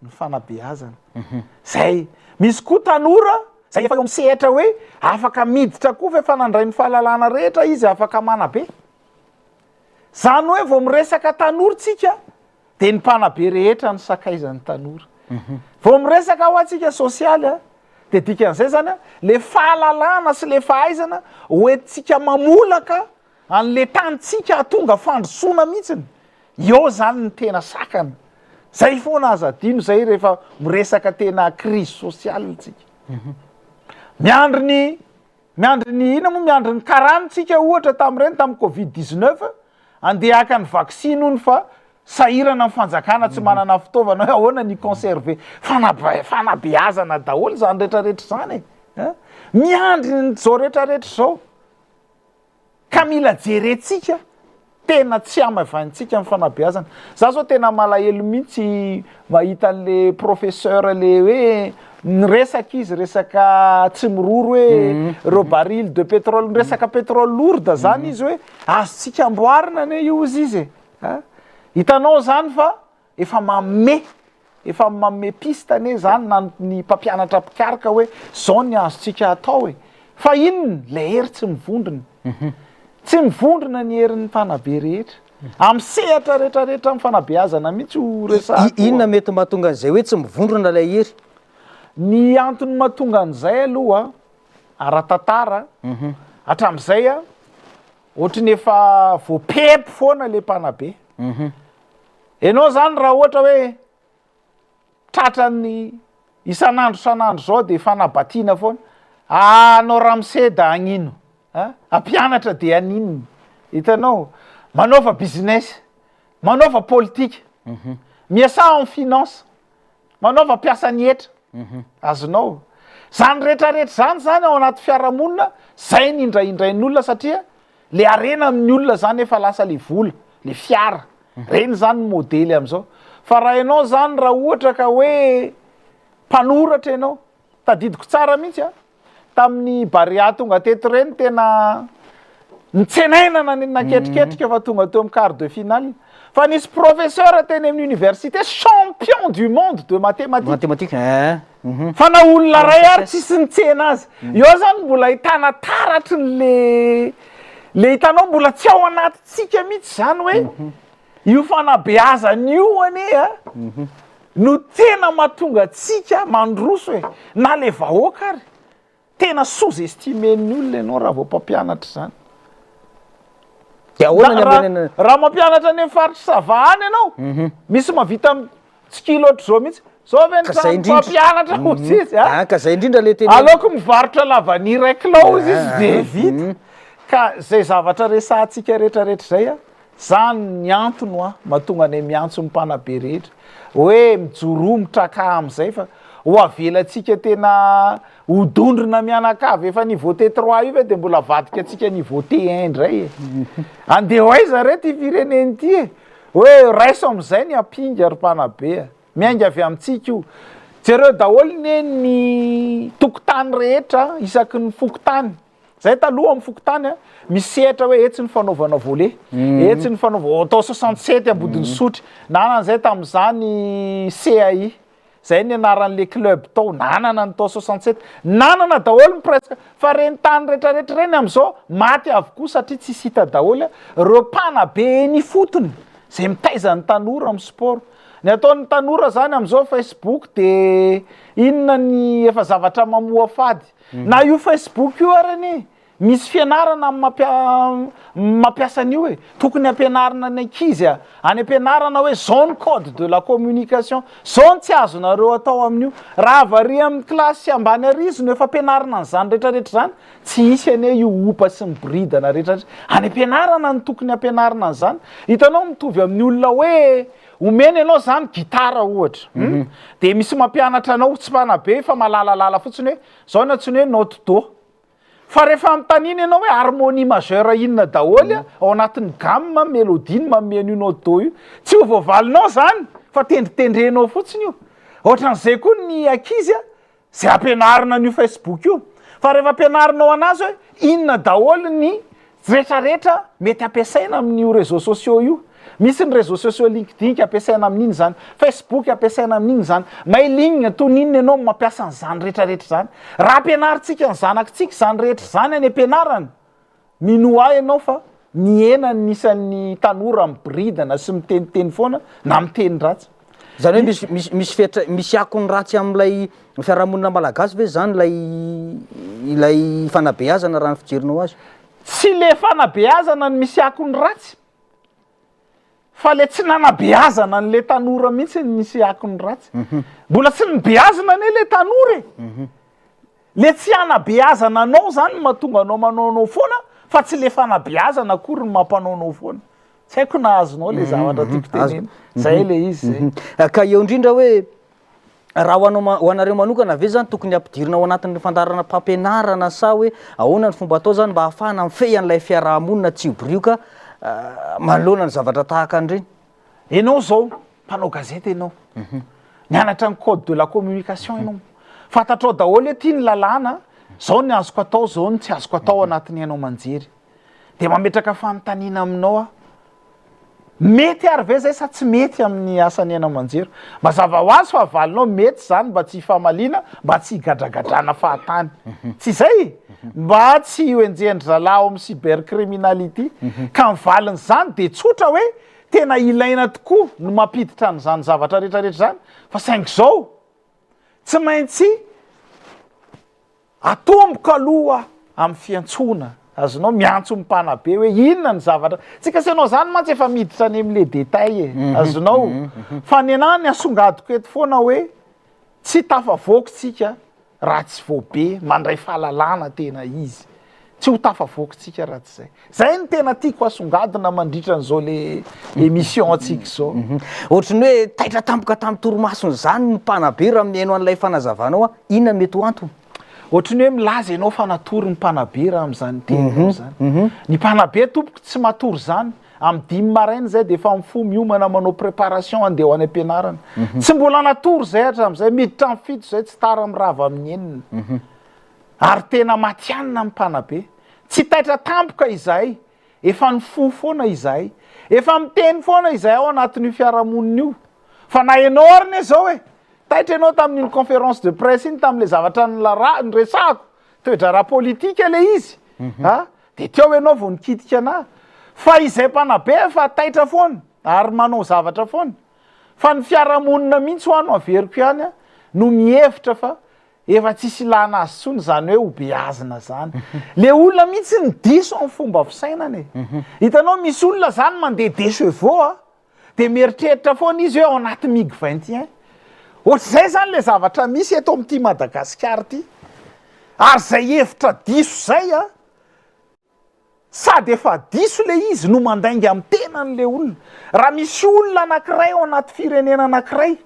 Speaker 2: Ny fanabeazana, zay, misy koa tanora zay efa eo amin'ny sehatra hoe afaka miditra koa fa efa nandray ny fahalalana rehetra izy afaka manabe, zany hoe vao miresaka tanora tsika de ny mpanabe rehetra ny sakaizan'ny tanora. Vao miresaka hoa tsika sosialy a, de dikan'izay zany a, le fahalalana sy le fahaizana hoentintsika mamolaka an'le tanintsika hahatonga fandrosoana mihitsiny, eo zany ny tena sakana. Zay foana aza adino zay rehefa miresaka tena crise sociale tsika. Miandry ny miandry ny inona moa miandry ny karana tsika ohatra tamin'ireny tamin'ny covid 19 andeha haka ny vaksiny hono fa sahirana ny fanjakana tsy manana fitaovana hoe ahoana ny conserver fanabe- fanabeazana daholo zany rehetrarehetra zany e. Hein? Miandry ny zao rehetrarehetra zao. Ka mila jerentsika, tena tsy hamaivaintsika ny fanabeazana. Za zao tena malahelo mihitsy mahita an'le professeur le hoe niresaka izy resaka tsy miroro hoe ireo baril de pétrole, niresaka pétrole lourde zany izy hoe azontsika amboarina anie io ozy izy e, a! Hitanao zany fa efa manome, efa manome piste anie zany na ny mpampianatra mpikaroka hoe zao ny azontsika atao e, fa inona? Le hery tsy mivondrona, tsy mivondrona ny herin'ny mpanabe rehetra, amin'ny sehatra rehetrarehetra amin'ny fanabeazana mihitsy io resahako io.
Speaker 1: Inona mety mahatonga an'izay hoe tsy mivondrona ilay hery?
Speaker 2: Ny antony mahatonga an'izay aloha ara-tantara, hatramin'izay ohatry ny efa voapepy foana le mpanabe. Enao zany raha ohatra hoe tratran'ny isan'andro isan'andro zao de fanabatiana foana, ah anao ramose da hagnino a, hampianatra de haninona, hitanao, manaova business, manaova politika, miasà en finance, manaova mpiasan'ny hetra, azonao, zany retraretra zany zany ao anaty fiarahamonina, zay ny indraindrain'olona satria le harena amin'ny olona zany efa lasa le vola, le fiara, reny zany ny modely am'zao, fa raha ianao zany raha ohatra ka hoe mpanoratra ianao, tadidiko tsara mihitsy a, tamin'ny Barea tonga teto ireny tena nitsenaina na naketriketrika fa tonga teo amin'ny quart de finale, fa nisy professeur teny amin'ny université champion du monde de mathématique,
Speaker 1: Mathématique, eh.
Speaker 2: Fa na olona ray ary tsisy nitsena azy. Eo zany mbola ahitana taratry ny le le hitanao mbola tsy ao anatintsika mihitsy zany hoe io fanabeazana io anie a no tena mahatonga antsika mandroso e, na le vahoaka ary. Tena sous estimer-n'ny olona ianao raha vao mpampianatra izany.
Speaker 1: Dia ahoana ny
Speaker 2: Raha
Speaker 1: amenana?
Speaker 2: raha mampianatra any amin'ny faritry Sava any ianao, misy mahavita mitsikilo ohatr'izao mihitsy. Zao ve ny
Speaker 1: Ka zay
Speaker 2: trano
Speaker 1: indrindra.
Speaker 2: mpampianatra hozy izy a?
Speaker 1: Ah, ka zay indrindra le teny.
Speaker 2: Aleoko mivarotra lavania iray kilao hozy izy dia vita. Ka zay zavatra resahantsika rehetrarehetra izay a, Zany ny antony hoa mahatonga anay miantso ny mpanabe rehetra hoe mijoroa mitraka amizay fa ho avelantsika tena ho dondrona mianakavy efa niveau T3 io ve de mbola avadika antsika niveau T1 indray e! Andeha ho aiza re ty firenena ity e! Hoe raiso amizay ny ampinga ry mpanabe a! Miainga avy amintsika io. Jereo daholo ne ny tokotany rehetra isaky ny fokontany. Zay taloha amin'ny fokontany a, misy sehatra hoe etsy ny fanaovana volley, etsy ny fanaova- atao 67 Ambodin'Isotry, nanana zay tamin'izany CAI, zay ny anaran'le club tao, nanana ny tao 67, nanana daholo ny presque, fa reny tany retraretra reny am'zao maty avokoa satria tsisy hita daholo reo mpanabe eny ifotony zay mitaiza ny tanora amin'ny sport. Ny ataon'ny tanora zany am'zao Facebook de inona ny efa zavatra mamoafady. Na io Facebook io ary anie misy fianarana amin'ny mampia- mampiasa an'io e. Tokony ampianarina ny ankizy a, any am-pianarana hoe zao ny code de la communication, zao ny tsy azonareo atao amin'io. Raha avy ary amin'ny kilasy ambany ary izy no efa ampianarina an'izany rehetrarehetra izany, tsy hisy anie io opa sy ny boridana rehetrarehetra. Any am-pianarana no tokony ampianarina an'izany. Hitanao mitovy amin'ny olona hoe Omena ianao zany gitara ohatra hum, de misy mampianatra anao tsy mpanabe fa malalalala fotsiny hoe zao ny antsoina hoe note do, fa rehefa anontaniana ianao hoe harmonie majeure inona daholo a ao anatin'ny gamme melodie no manome an'io note do io, tsy ho voavalinao zany fa tendritendrenao fotsiny io, ohatran'izay koa ny ankizy a, Zay ampianarina an'io Facebook io. Fa rehefa ampianarinao anazy hoe inona daholo ny retraretra mety ampiasaina amin'io réseaux sociaux io. Misy ny réseaux sociaux LinkedIn ampiasaina amin'iny zany, Facebook ampiasaina amin'iny zany, mailing toy ny inona ianao no mampiasa an'izany retraretra izany. Raha ampianarintsika ny zanakitsika izany rehetra izany any am-pianarana, minoa ahy ianao fa mihena ny isan'ny tanora miboridana sy miteniteny foana na miteny ratsy.
Speaker 1: Zany hoe misy misy misy fetra misy akony ratsy amin'ilay fiarahamonina malagasy ve zany ilay ilay fanabeazana raha ny fijerinao azy?
Speaker 2: Tsy le fanabeazana no misy akony ratsy fa le tsy nanabeazana an'le tanora mihitsy no misy akony ratsy. Mbola tsy nobeazina anie le tanora e. Le tsy hanabeazana anao zany no mahatonga anao manaonao foana fa tsy le fanabeazana akory no mampanaonao foana. Tsy haiko na azonao le zavatra tiako tenena. Zay le izy zay.
Speaker 1: Ka eo indrindra hoe raha ho anao ho anareo manokana ve zany tokony ampidirina ao anatin'ny fandaharanam-pampianarana sa hoe ahoana ny fomba atao zany mba hahafahana mifehy an'ilay fiaraha-monina tsy hiborioka manoloana ny zavatra tahaka an'ireny?
Speaker 2: Enao zao mpanao gazety enao, nianatra ny code de la communication enao, fantatrao daholo hoe ty ny lalàna, zao ny azoko atao, zao ny tsy azoko atao anatin'ny haino aman-jery. De mametraka fanontaniana aminao aho, mety ary ve zay sa tsy mety amin'ny asan'ny haino aman-jery? Mazava ho azy fa valinao mety zany mba tsy hifamaliana, mba tsy higadragadrana fahatany. Tsy zay? Mba tsy ho enjehin-dry zalahy ao amin'ny cybercriminality. Ka ny valin'izany dia tsotra hoe tena ilaina tokoa ny mampiditra an'izany zavatra rehetra rehetra izany fa saingy izao, tsy maintsy atomboka aloha amin'ny fiantsoana, azonao miantso ny mpanabe hoe inona ny zavatra, tsika sy ianao izany mantsy efa miditra any amin'le détail e, azonao, fa ny anah ny asongadiko eto foana hoe tsy tafavoaka tsika raha tsy vao be mandray fahalalana tena izy. Tsy ho tafavoaka tsika raha tsy zay. Zay no tena tiako asongadina mandritra an'izao le émission antsika izao.
Speaker 1: Ohatry ny hoe taitra tampoka tamin'ny torimasony izany ny mpanabe raha mihaino an'ilay fanazavanao an, inona no mety ho antony?
Speaker 2: Ohatry ny hoe milaza ianao fa natory ny mpanabe raha amin'izany teninao izany. Ny mpanabe tompoko tsy matory izany. Amin'ny dimy maraina izay dia efa mifoha miomana manao préparation handeha ho any am-pianarana. Tsy mbola natory izay hatramin'izay, miditra amin'ny fito izay, tsy tara mirava amin'ny enina. Ary tena matihanina ny mpanabe. Tsy taitra tampoka izahay, efa nifoha foana izahay. Efa miteny foana izahay ao anatin'io fiarahamonina io. Fa na ianao ary anie izao e! Taitra ianao tamin'iny conférence de presse iny tamin'ilay zavatra niresahako, toe-draharaha politika ilay izy. A! De teo ianao vao nikitika anah. Fa izay mpanabe efa taitra foana ary manao zavatra foana. Fa ny fiarahamonina mihitsy hoa no averiko ihany a, no mihevitra fa efa tsisy ilana azy intsony izany hoe ho beazina zany. Le olona mihitsy no diso amin'ny fomba fisainana e. Hitanao misy olona zany mandeha deux chevaux a, de mieritreritra foana izy hoe ao anaty mig 21. Ohatr'izay zany le zavatra misy eto amin'ity Madagasikara ity. Ary zay hevitra diso zay a, sady efa diso le izy no mandainga amin'ny tenany le olona. Raha misy olona anankiray ao anaty firenena anankiray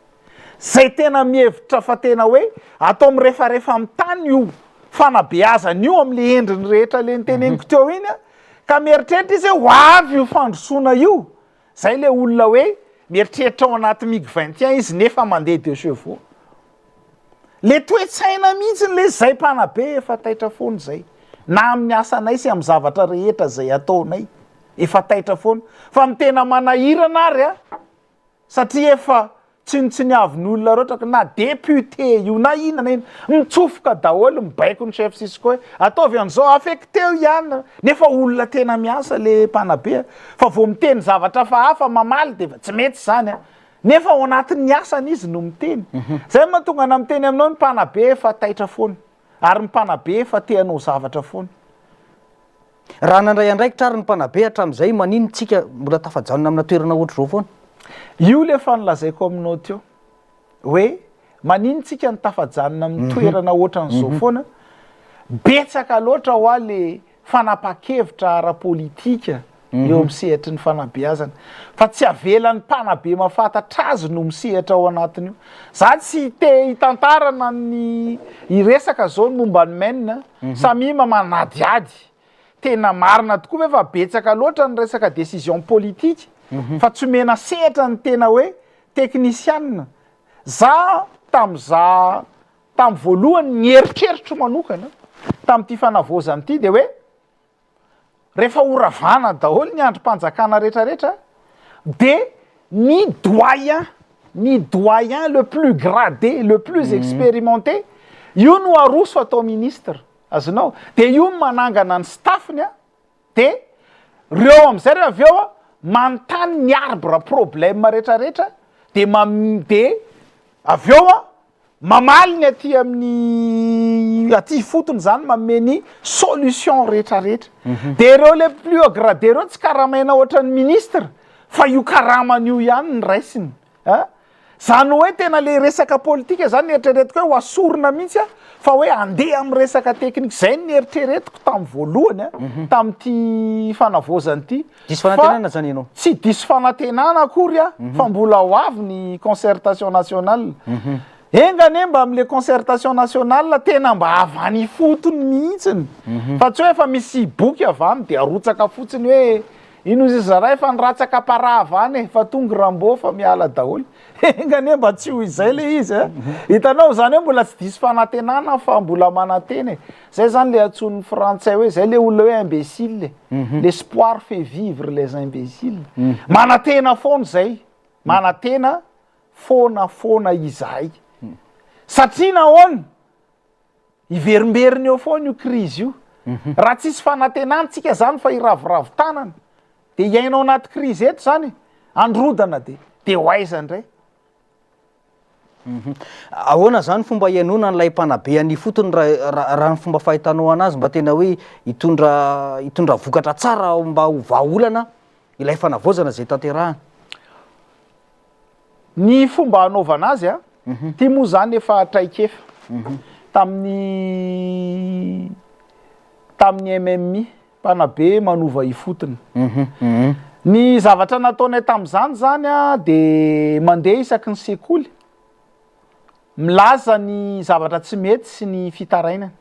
Speaker 2: zay tena mihevitra fa tena hoe atao mirefarefa amin'ny tany io fanabeazana io amin'le endriny rehetra le niteneniko teo iny a, ka mieritreritra izy hoe ho avy io fandrosoana io, zay le olona hoe mieritreritra ao anaty mig 21 izy nefa mandeha deux chevaux. Le toe-tsaina mihitsy le zay mpanabe efa taitra foana zay, na amin'ny asanay sy amin'ny zavatra rehetra zay ataonay, efa taitra foana. Fa ny tena manahirana ary a, satria efa tsinontsiniavin'ny olona loatra ka na député io na inona na inona, mitsofoka daholo mibaiko ny chef cisco hoe ataovy an'izao, affecteo ihany, nefa olona tena miasa le mpanabe a, fa vao miteny zavatra hafahafa mamaly de efa tsy mety zany a. Nefa ao anatin'ny asany izy no miteny. Zay no mahatonga ana miteny aminao ny mpanabe efa taitra foana. Ary ny mpanabe efa te hanao zavatra foana.
Speaker 1: Raha nandray andraikitra ary ny mpanabe hatramin'izay, maninona tsika mbola tafajanona amina toerana ohatr'izao foana?
Speaker 2: Io le efa nolazaiko aminao teo hoe maninona tsika no tafajanona amin'ny toerana ohatran'izao foana? Betsaka loatra hoa le fanapahan-kevitra ara-politika eo amin'ny sehatry ny fanabeazana fa tsy avelan'ny mpanabe mahafantatra azy no misehatra ao anatin'io. Za tsy te hitantarana ny hiresaka zao ny momba ny MEN, samia manadihady tena marina tokoa ve fa betsaka loatra ny resaka décision politique fa tsy omena sehatra ny tena hoe teknisianina. Za tam'za Tamin'ny voalohany ny eritreritro manokana tamin'ity fanavaozana ity dia hoe rehefa horavana daholo ny andrim-panjakana rehetrarehetra dia ny doyen, ny doyen le plus gradé, le plus expérimenté, io no aroso atao ministre, azonao? Dia io no manangana ny staff-ny an, De reo amizay re avy eo a manontany ny arbre problème retraretra. de mam- de avy eo a mamaly ny aty amin'ny aty ifotony zany manome ny solution rehetrarehetra. De ireo le plus haut gradé reo tsy karamaina ohatran'ny ministre fa io karamany io ihany no raisiny a. Zany hoe tena le resaka politika zany eritreretiko hoe ho asorina mihitsy a fa hoe andeha amin'ny resaka teknika, zay no nieritreretiko tamin'ny voalohany a, tamin'ity fanavaozana ity.
Speaker 1: Diso fanantenana zany ianao?
Speaker 2: Tsy diso fanantenana akory aho fa mbola ho avy ny concertation nationale. Enga anie mba amin'le concertation nationale tena mba avy any ifotony mihitsiny fa tsy hoe efa misy boky avy any de arotsaka fotsiny hoe ino izy zalahy efa niratsaka para avy any e, fa tonga Rambo fa miala daholo. Enga anie mba tsy ho izay le izy a. Hitanao zany hoe mbola tsy diso fanantenana fa mbola manantena e. Zay zany le antsoin'ny frantsay hoe zay le olona hoe imbécile e. L'espoir fait vivre les imbéciles. Manantena foana zay, manantena foana foana izahay. Satria nahoana? Hiverimberina eo foana io crise io. Raha tsisy fanantenana tsika zany fa hiraviravy tanana de hiaina ao anaty crise eto zany e, handrodana de de ho aiza indray?
Speaker 1: Ahoana zany fomba hihainoana an'ilay mpanabe any ifotony raha raha ny fomba fahitanao anazy mba tena hoe hitondra hitondra vokatra tsara mba ho vahaolana ilay fanavaozana izay tanterahana?
Speaker 2: Ny fomba hanaovana azy a, ity moa zany efa traikefa tamin'ny tamin'ny MMI, mpanabe manova ifotony. Ny zavatra nataonay tamin'izany zany a de mandeha isaky ny sekoly milaza ny zavatra tsy mety sy ny fitarainana.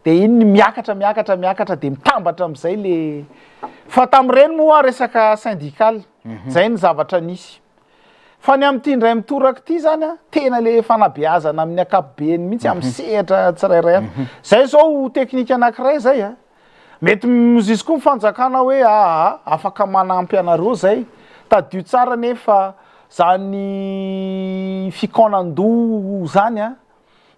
Speaker 2: De iny ny miakatra miakatra miakatra de mitambatra am'izay le fa tamin'ireny moa resaka syndical zay ny zavatra nisy. Fa ny amin'ity indray mitoraka ity zany a, tena le fanabeazana amin'ny ankapobeny mihitsy amin'ny sehatra tsirairay avy. Zay zao teknika anankiray zay a. Mety mizizy koa ny fanjakana hoe aa afaka manampy anareo zay. Tadidio tsara nefa zany fikaonan-doha zany a,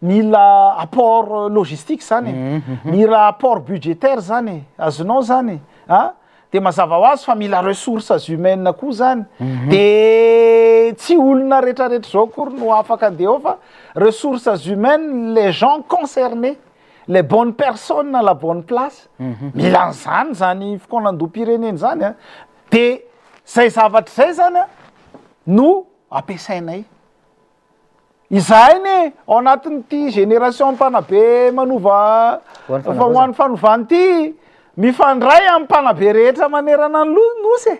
Speaker 2: mila apport logistique zany e, mila apport budgétaire zany e, azonao zany e, a, de mazava ho azy fa mila ressources humaines koa zany, de tsy olona retraretra zao akory no afaka andeha ao fa ressources humaines, les gens concernés, les bonnes personnes à la bonne place, mila an'zany zany fikaonandoham-pirenena zany a, de zay zavatra zay zany a no ampiasainay. Izahay anie ao anatin'ity génération mpanabe manova
Speaker 1: Ho an'ny
Speaker 2: fa ho an'ny fanovana ity mifandray amin'ny mpanabe rehetra manerana ny lo- nosy e.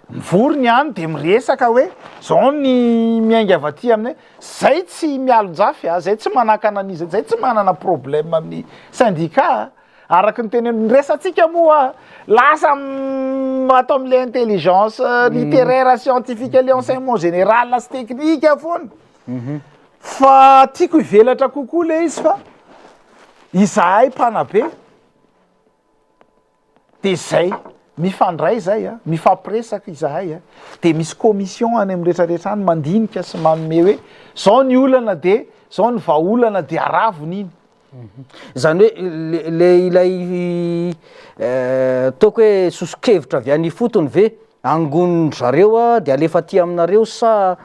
Speaker 2: Mivory ny any de miresaka hoe zao ny miainga avy aty aminay, zay tsy mialon-jafy a, zay tsy manakana an'iza, zay tsy manana problème amin'ny syndicat a. Araka ny teny ny resatsika moa lasa atao am'le intelligence littéraire scientifique le enseignement général sy technique foana. Fa tiako hivelatra kokoa le izy fa izahay mpanabe de zay mifandray zay a, mifampiresaka izahay a, de misy commission any amy rehetrarehetra any mandinika sy manome hoe zao ny olana de zao ny vahaolana de aravony iny.
Speaker 1: Zany hoe le le ilay ataoko hoe soso-kevitra avy any ifotony ve angonin-dry zareo a de alefa aty aminareo sa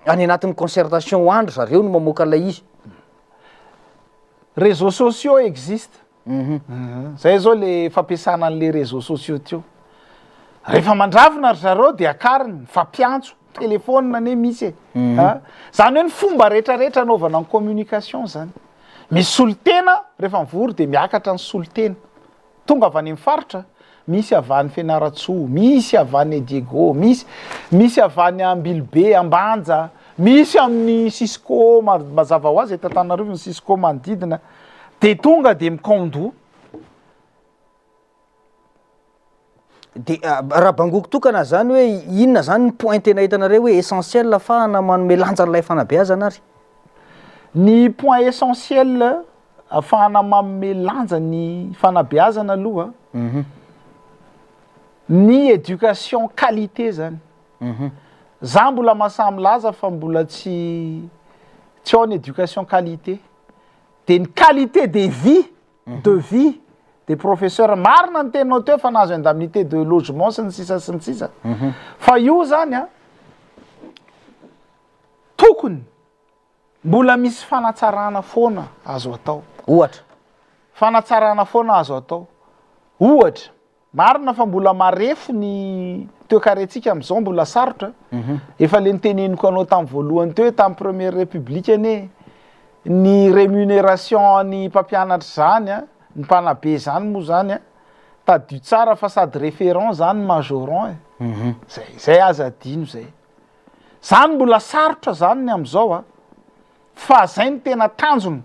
Speaker 1: any anatin'ny concertation any ry zareo no mamoaka an'ilay izy?
Speaker 2: Réseaux sociaux existe. Zay zao le fampiasana an'le réseaux sociaux teo. Rehefa mandravona ry zareo de akariny, mifampiantso, téléphone anie misy e. A, zany hoe ny fomba rehetrarehetra anaovana ny communication zany. Misy solontena rehefa mivory de miakatra ny solontena. Tonga avy any amin'ny faritra, misy avy any Fianarantsoa, misy avy any Diego, misy misy avy any Ambilobe, Ambanja, misy amin'ny Cisco, mazava ho azy eto Antananarivo ny Cisco manodidina, de tonga de mikaon-doha.
Speaker 1: De raha bangoko tokana zany hoe inona zany ny point tena hitanareo hoe essentiel ahafahana manome lanja an'ilay fanabeazana ary?
Speaker 2: Ny point essentiel ahafahana manome lanja ny fanabeazana aloha, ny éducation qualité zany. Za mbola mahasahy milaza fa mbola tsy tsy ao ny éducation qualité. De ny qualité de vie de vie des professeurs, marina ny teninao teo fa nahazo indemnité de logement sy ny sisa sy ny sisa. Fa io zany a. Tokony mbola misy fanatsarana foana azo atao.
Speaker 1: Ohatra.
Speaker 2: Fanatsarana foana azo atao. Ohatra, marina fa mbola marefo ny toekarentsika amin'izao, mbola sarotra. Efa le niteneniko anao tamin'ny voalohany teo hoe tamin'ny première république anie ny rémunération ny mpampianatra zany a, ny mpanabe zany moa zany a, tadidio tsara fa sady référent zany majorant e. Zay, zay aza adino zay. Zany mbola sarotra zany ny am'izao a, fa zay no tena tanjona,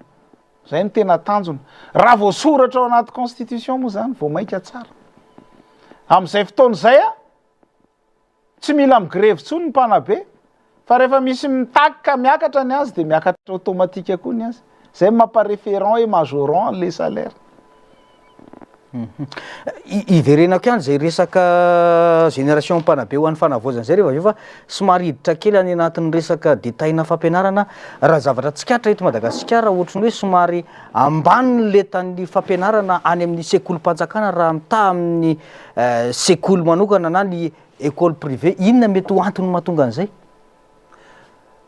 Speaker 2: zay no tena tanjona. Raha voasoratra ao anaty constitution moa zany vao mainka tsara. Am'izay fotoana izay a, tsy mila migrevy intsony ny mpanabe, fa rehefa misy mitaky ka miakatra ny azy de miakatra automatique koa ny azy. Zay mampa-référent et majorant le salaire.
Speaker 1: Iverenako ihany zay resaka génération mpanabe ho an'ny fanavaozana zay rehefa avy eo, fa somary hiditra kely any anatin'ny resaka détail-na fampianarana. Raha zavatra tsikaritra eto Madagasikara, ohatrany hoe somary ambany ny lentan'ny fampianarana any amin'ny sekolim-panjakana raha mitaha amin'ny sekoly manokana na ny école privée. Inona mety ho antony mahatonga an'izay?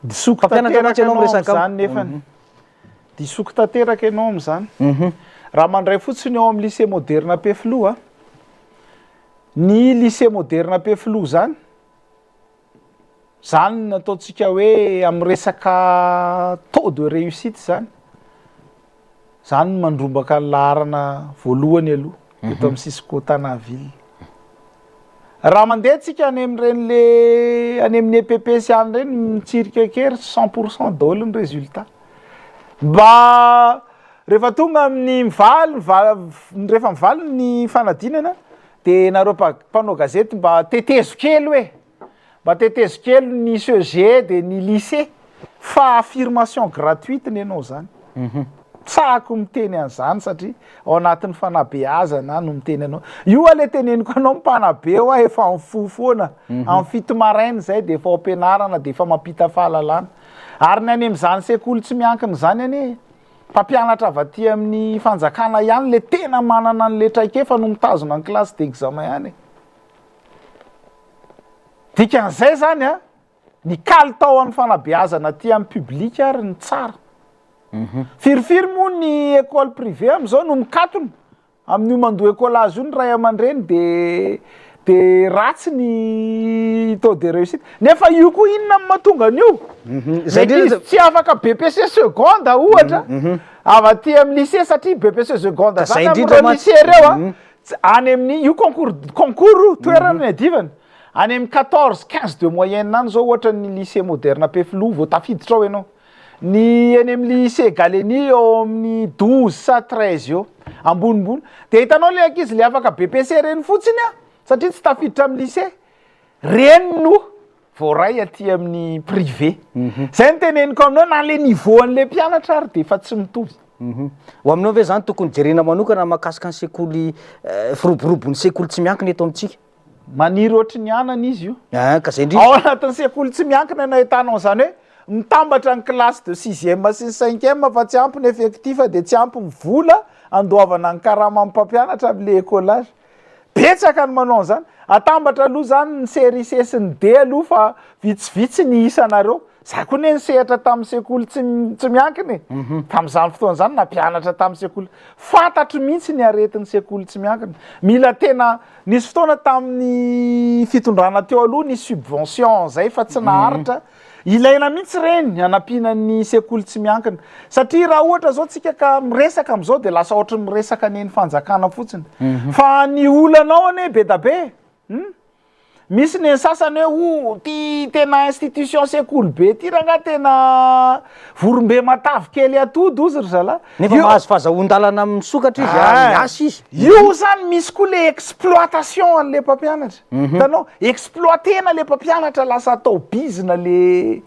Speaker 2: Disoko
Speaker 1: Mpampianatra mantsy
Speaker 2: tanteraka
Speaker 1: ianao
Speaker 2: ianao
Speaker 1: miresaka
Speaker 2: am'izany nefany. Disoko tanteraka ianao am'izany. Raha mandray fotsiny eo amin'ny lycée moderne Ampefiloha, ny lycée moderne Ampefiloha zany, zany no ataontsika hoe amin'ny resaka taux de réussite zany, zany no mandrombaka ny laharana voalohany aloha eto amin'ny Cisco Tana ville. Raha mandeha tsika any amin'ireny le any amin'ny EPP sy any ireny, mitsirika kely 100% daholo ny résultat. Mba rehefa tonga amin'ny mivaly, rehefa mivaly ny fanadinana de nareo mpanao gazety mba tetezo kely hoe, mba tetezo kely ny CEG de ny lycée, fa affirmation gratuite ny anao zany. Tsahako miteny an'izany satria ao anatin'ny fanabeazana no miteny anao. Io a le teneniko anao, mpanabe hoa efa mifoha foana amin'ny 7 maraina zay de efa ao am-pianarana de efa mampita fahalalana. Ary ny any amin'izany sekoly tsy miankina zany anie, mpampianatra avy aty amin'ny fanjakana ihany le tena manana an'le traikefa no mitazona ny classe d'examen any e. Dikan'izay zany a, ny kalitao amin'ny fanabeazana aty amin'ny public ary ny tsara. Firifiry moa ny école privée am'izao no mikatona amin'io mandoa écolage io ny ray aman-dreny, de ratsy ny taux de réussite. Nefa io koa inona no mahatonga an'io?
Speaker 1: Zay
Speaker 2: Ny
Speaker 1: indrindra
Speaker 2: ankizy tsy afaka BEPC seconde ohatra avy aty amin'ny lycée, satria BEPC seconde
Speaker 1: Ka zay
Speaker 2: zany
Speaker 1: indrindra
Speaker 2: amin'ireo
Speaker 1: mantsy.
Speaker 2: lycée reo a, any amin'ny io concours toerana ny adivana. Any amin'ny 14, 15 de moyenne any zao ohatra ny lycée moderne Ampefiloha vao tafiditra ao ianao. Ny eny amin'ny lycée Galliéni eo amin'ny 12 sa 13 eo ambonimbony. De hitanao le ankizy le afaka BEPC reny fotsiny a, satria tsy tafiditra amin'ny lycée. Reny no voaray aty amin'ny privé. Zay no teneniko aminao, na le niveau an'le mpianatra ary de efa tsy mitovy.
Speaker 1: Ho aminao ve zany tokony jerena manokana mahakasika ny sekoly, firoborobon'ny sekoly tsy miankina eto amintsika?
Speaker 2: Maniry ohatry ny anana izy io.
Speaker 1: Ah, ka zay indrindra.
Speaker 2: Ao anatin'ny sekoly tsy miankina no ahitanao an'izany hoe mitambatra ny classe de sixième sy ny cinquième fa tsy ampy ny effectif, de tsy ampy ny vola andoavana ny karaman'ny mpampianatra amin'le écolage. Betsaka ny manao an'izany. Atambatra aloha zany ny série C sy ny D aloha fa vitsivitsy ny isanareo. Za koa ne nisehatra tamin'ny sekoly tsy miankina e. Tamin'izany fotoana izany nampianatra tamin'ny sekoly. Fantatro mihitsy ny aretin'ny sekoly tsy miankina. Mila tena nisy fotoana tamin'ny fitondrana teo aloha nisy subvention zay fa tsy naharitra. Ilaina mihitsy ireny hanampiana ny sekoly tsy miankina. Satria raha ohatra zao tsika ka miresaka amin'izao de lasa ohatry ny miresaka ny fanjakana fotsiny. Fa ny olana ao anie be da be. Misy ny sasany hoe o ty tena institution sekoly be ty rangahy tena vorombe matavy kely atody ozy ry zalahy.
Speaker 1: Nefa mahazo fahazahoan-dalana misokatra izy,
Speaker 2: Ah.
Speaker 1: miasa izy.
Speaker 2: Io zany misy koa le exploitation an'le mpampianatra. Hitanao? Exploitena le mpampianatra, lasa atao bizina le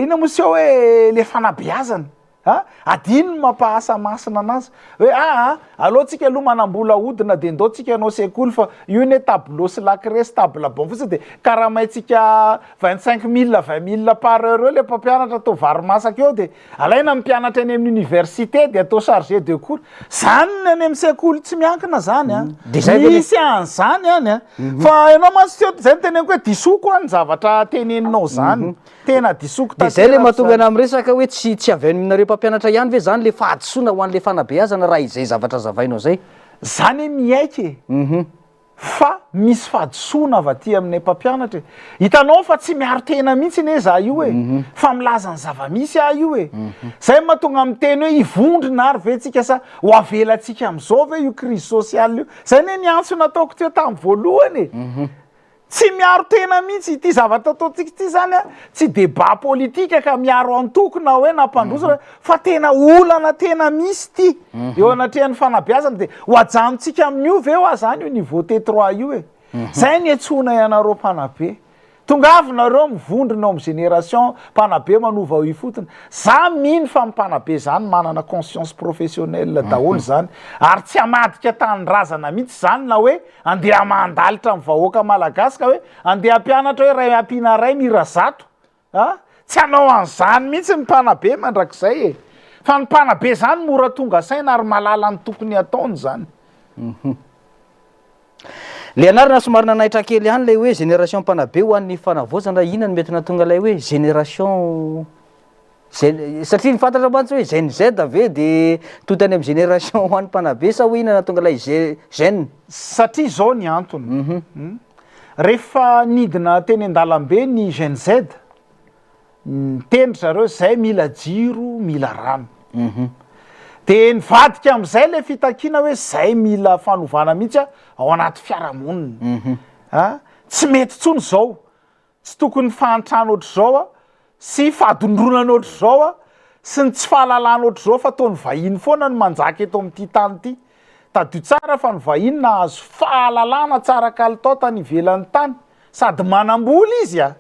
Speaker 2: inona moa se hoe le fanabeazana. A! Adino ny mampaha-asa masina anazy. Hoe aa, aleo tsika aloha manam-bola ahodina dia ndao tsika hanao sekoly fa io anie tableau sy la craie sy table banc fotsiny dia karamaintsika 25 mille, 20 mille par heure eo le mpampianatra atao vary masaka eo dia alaina ny mpianatra eny amin'ny université dia atao chargé de cours. Zany ny any amin'ny sekoly tsy miankina zany a.
Speaker 1: Dia zay ve le-
Speaker 2: Misy an'izany any a. Fa ianao mantsy teo zay no teneniko hoe disoko an ny zavatra teneninao zany. Tena disoko
Speaker 1: De zay le
Speaker 2: tanteraka
Speaker 1: mahatonga
Speaker 2: zany.
Speaker 1: ana miresaka hoe tsy avy aminareo mpampianatra ihany ve zany le fahadisoana ho an'le fanabeazana raha izay zavatra zavainao zay?
Speaker 2: Zany hoe miaiky e. Fa misy fahadisoana avy aty aminay mpampianatra e. Hitanao fa tsy miaro tena mihitsy anie za io e. Fa milaza ny zava-misy aho io e. Zay no mahatonga miteny hoe hivondrona ary ve tsika sa ho avelantsika amin'izao ve io crise sociale io. Zay anie ny antso nataoko teo tamin'ny voalohany e. Tsy miaro tena mihitsy ity zavatra ataontsika ity zany a, tsy débat politique ka miaro antoko na hoe nampandroso fa tena olana tena misy ity eo anatrehan'ny fanabeazana de ho ajanontsika amin'io ve hoa zany io niveau T3 io e. Zay ny antsoina ianareo mpanabe. Tongava nareo mivondrona ao amin'ny génération mpanabe manova ao ifotony. Za mino fa ny mpanabe zany manana conscience professionnelle daholo zany ary tsy hamadika tanindrazana mihitsy zany na hoe Andeha hamahan-dalitra ny vahoaka malagasy ka hoe andeha hampianatra hoe ray ampiana ray mira zato a! Tsy hanao an'izany mihitsy ny mpanabe mandrakizay e! Fa ny mpanabe zany mora tonga saina ary mahalala ny tokony hataony zany.
Speaker 1: Le anarana somary nanaitra kely ihany ilay hoe génération mpanabe ho an'ny fanavaozana, inona no mety nahatonga ilay hoe génération Gen, satria ny fantatra mantsy hoe Gen Z ve de tody any amin'ny génération ho an'ny mpanabe sa hoe inona nahatonga ilay Ge, Gen?
Speaker 2: Satria izao ny antony, rehefa nidina teny an-dalambe ny Gen Z, niteny ry zareo zay mila jiro, mila rano. De nivadika amin'izay le fitakiana hoe zay mila fanovana mihitsy ao anaty fiarahamonina. A, tsy mety intsony izao. Tsy tokony fahantrana ohatr'izao a, sy fahadondronana ohatr'izao a, sy ny tsy fahalalana ohatr'izao fa toa ny vahiny foana no manjaka eto amin'ity tany ity. Tadidio tsara fa ny vahiny nahazo fahalalana tsara kalitao tany ivelany tany, sady manam-bola izy a!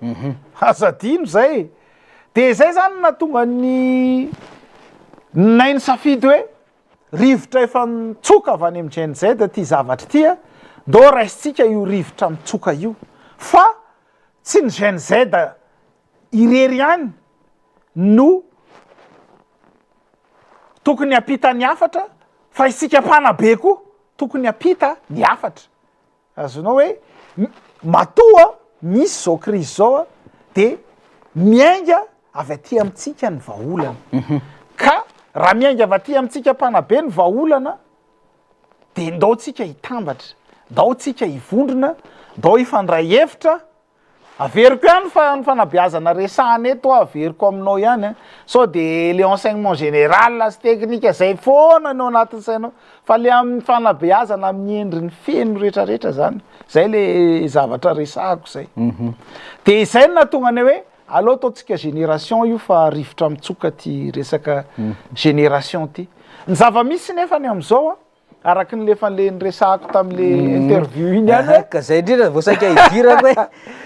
Speaker 2: Aza adino izay e! Dia izay izany no nahatonga ny nay nisafidy hoe Rivotra efa nitsoka avy any amin'ny Gen Z ity zavatra ity a, ndao raisintsika io rivotra mitsoka io fa tsy ny Gen Z irery ihany no tokony hampita ny hafatra fa isika mpanabe koa tokony hampita ny hafatra. Azonao hoe matoa misy zao crise zao a de miainga avy aty amintsika ny vahaolana. Ka raha miainga avy aty amintsika mpanabe ny vahaolana de ndao tsika hitambatra, ndao tsika hivondrona, ndao hifandray hevitra Averiko ihany fa ny fanabeazana resahana eto averiko aminao ihany an, sao de le enseignement général sy technique zay foana no anatin'ny sainao fa le amin'ny fanabeazana amin'ny endriny feno retraretra zany, zay le zavatra resahako zay. De izay no nahatonga anay hoe aleo ataontsika génération io fa rivotra mitsoka ty resaka génération ty. Ny zava-misy nefany am'zao an, Araky ny efa le niresahako tamin'le interview iny ihany hoe.
Speaker 1: Ka zay indrindra vao saika hidirako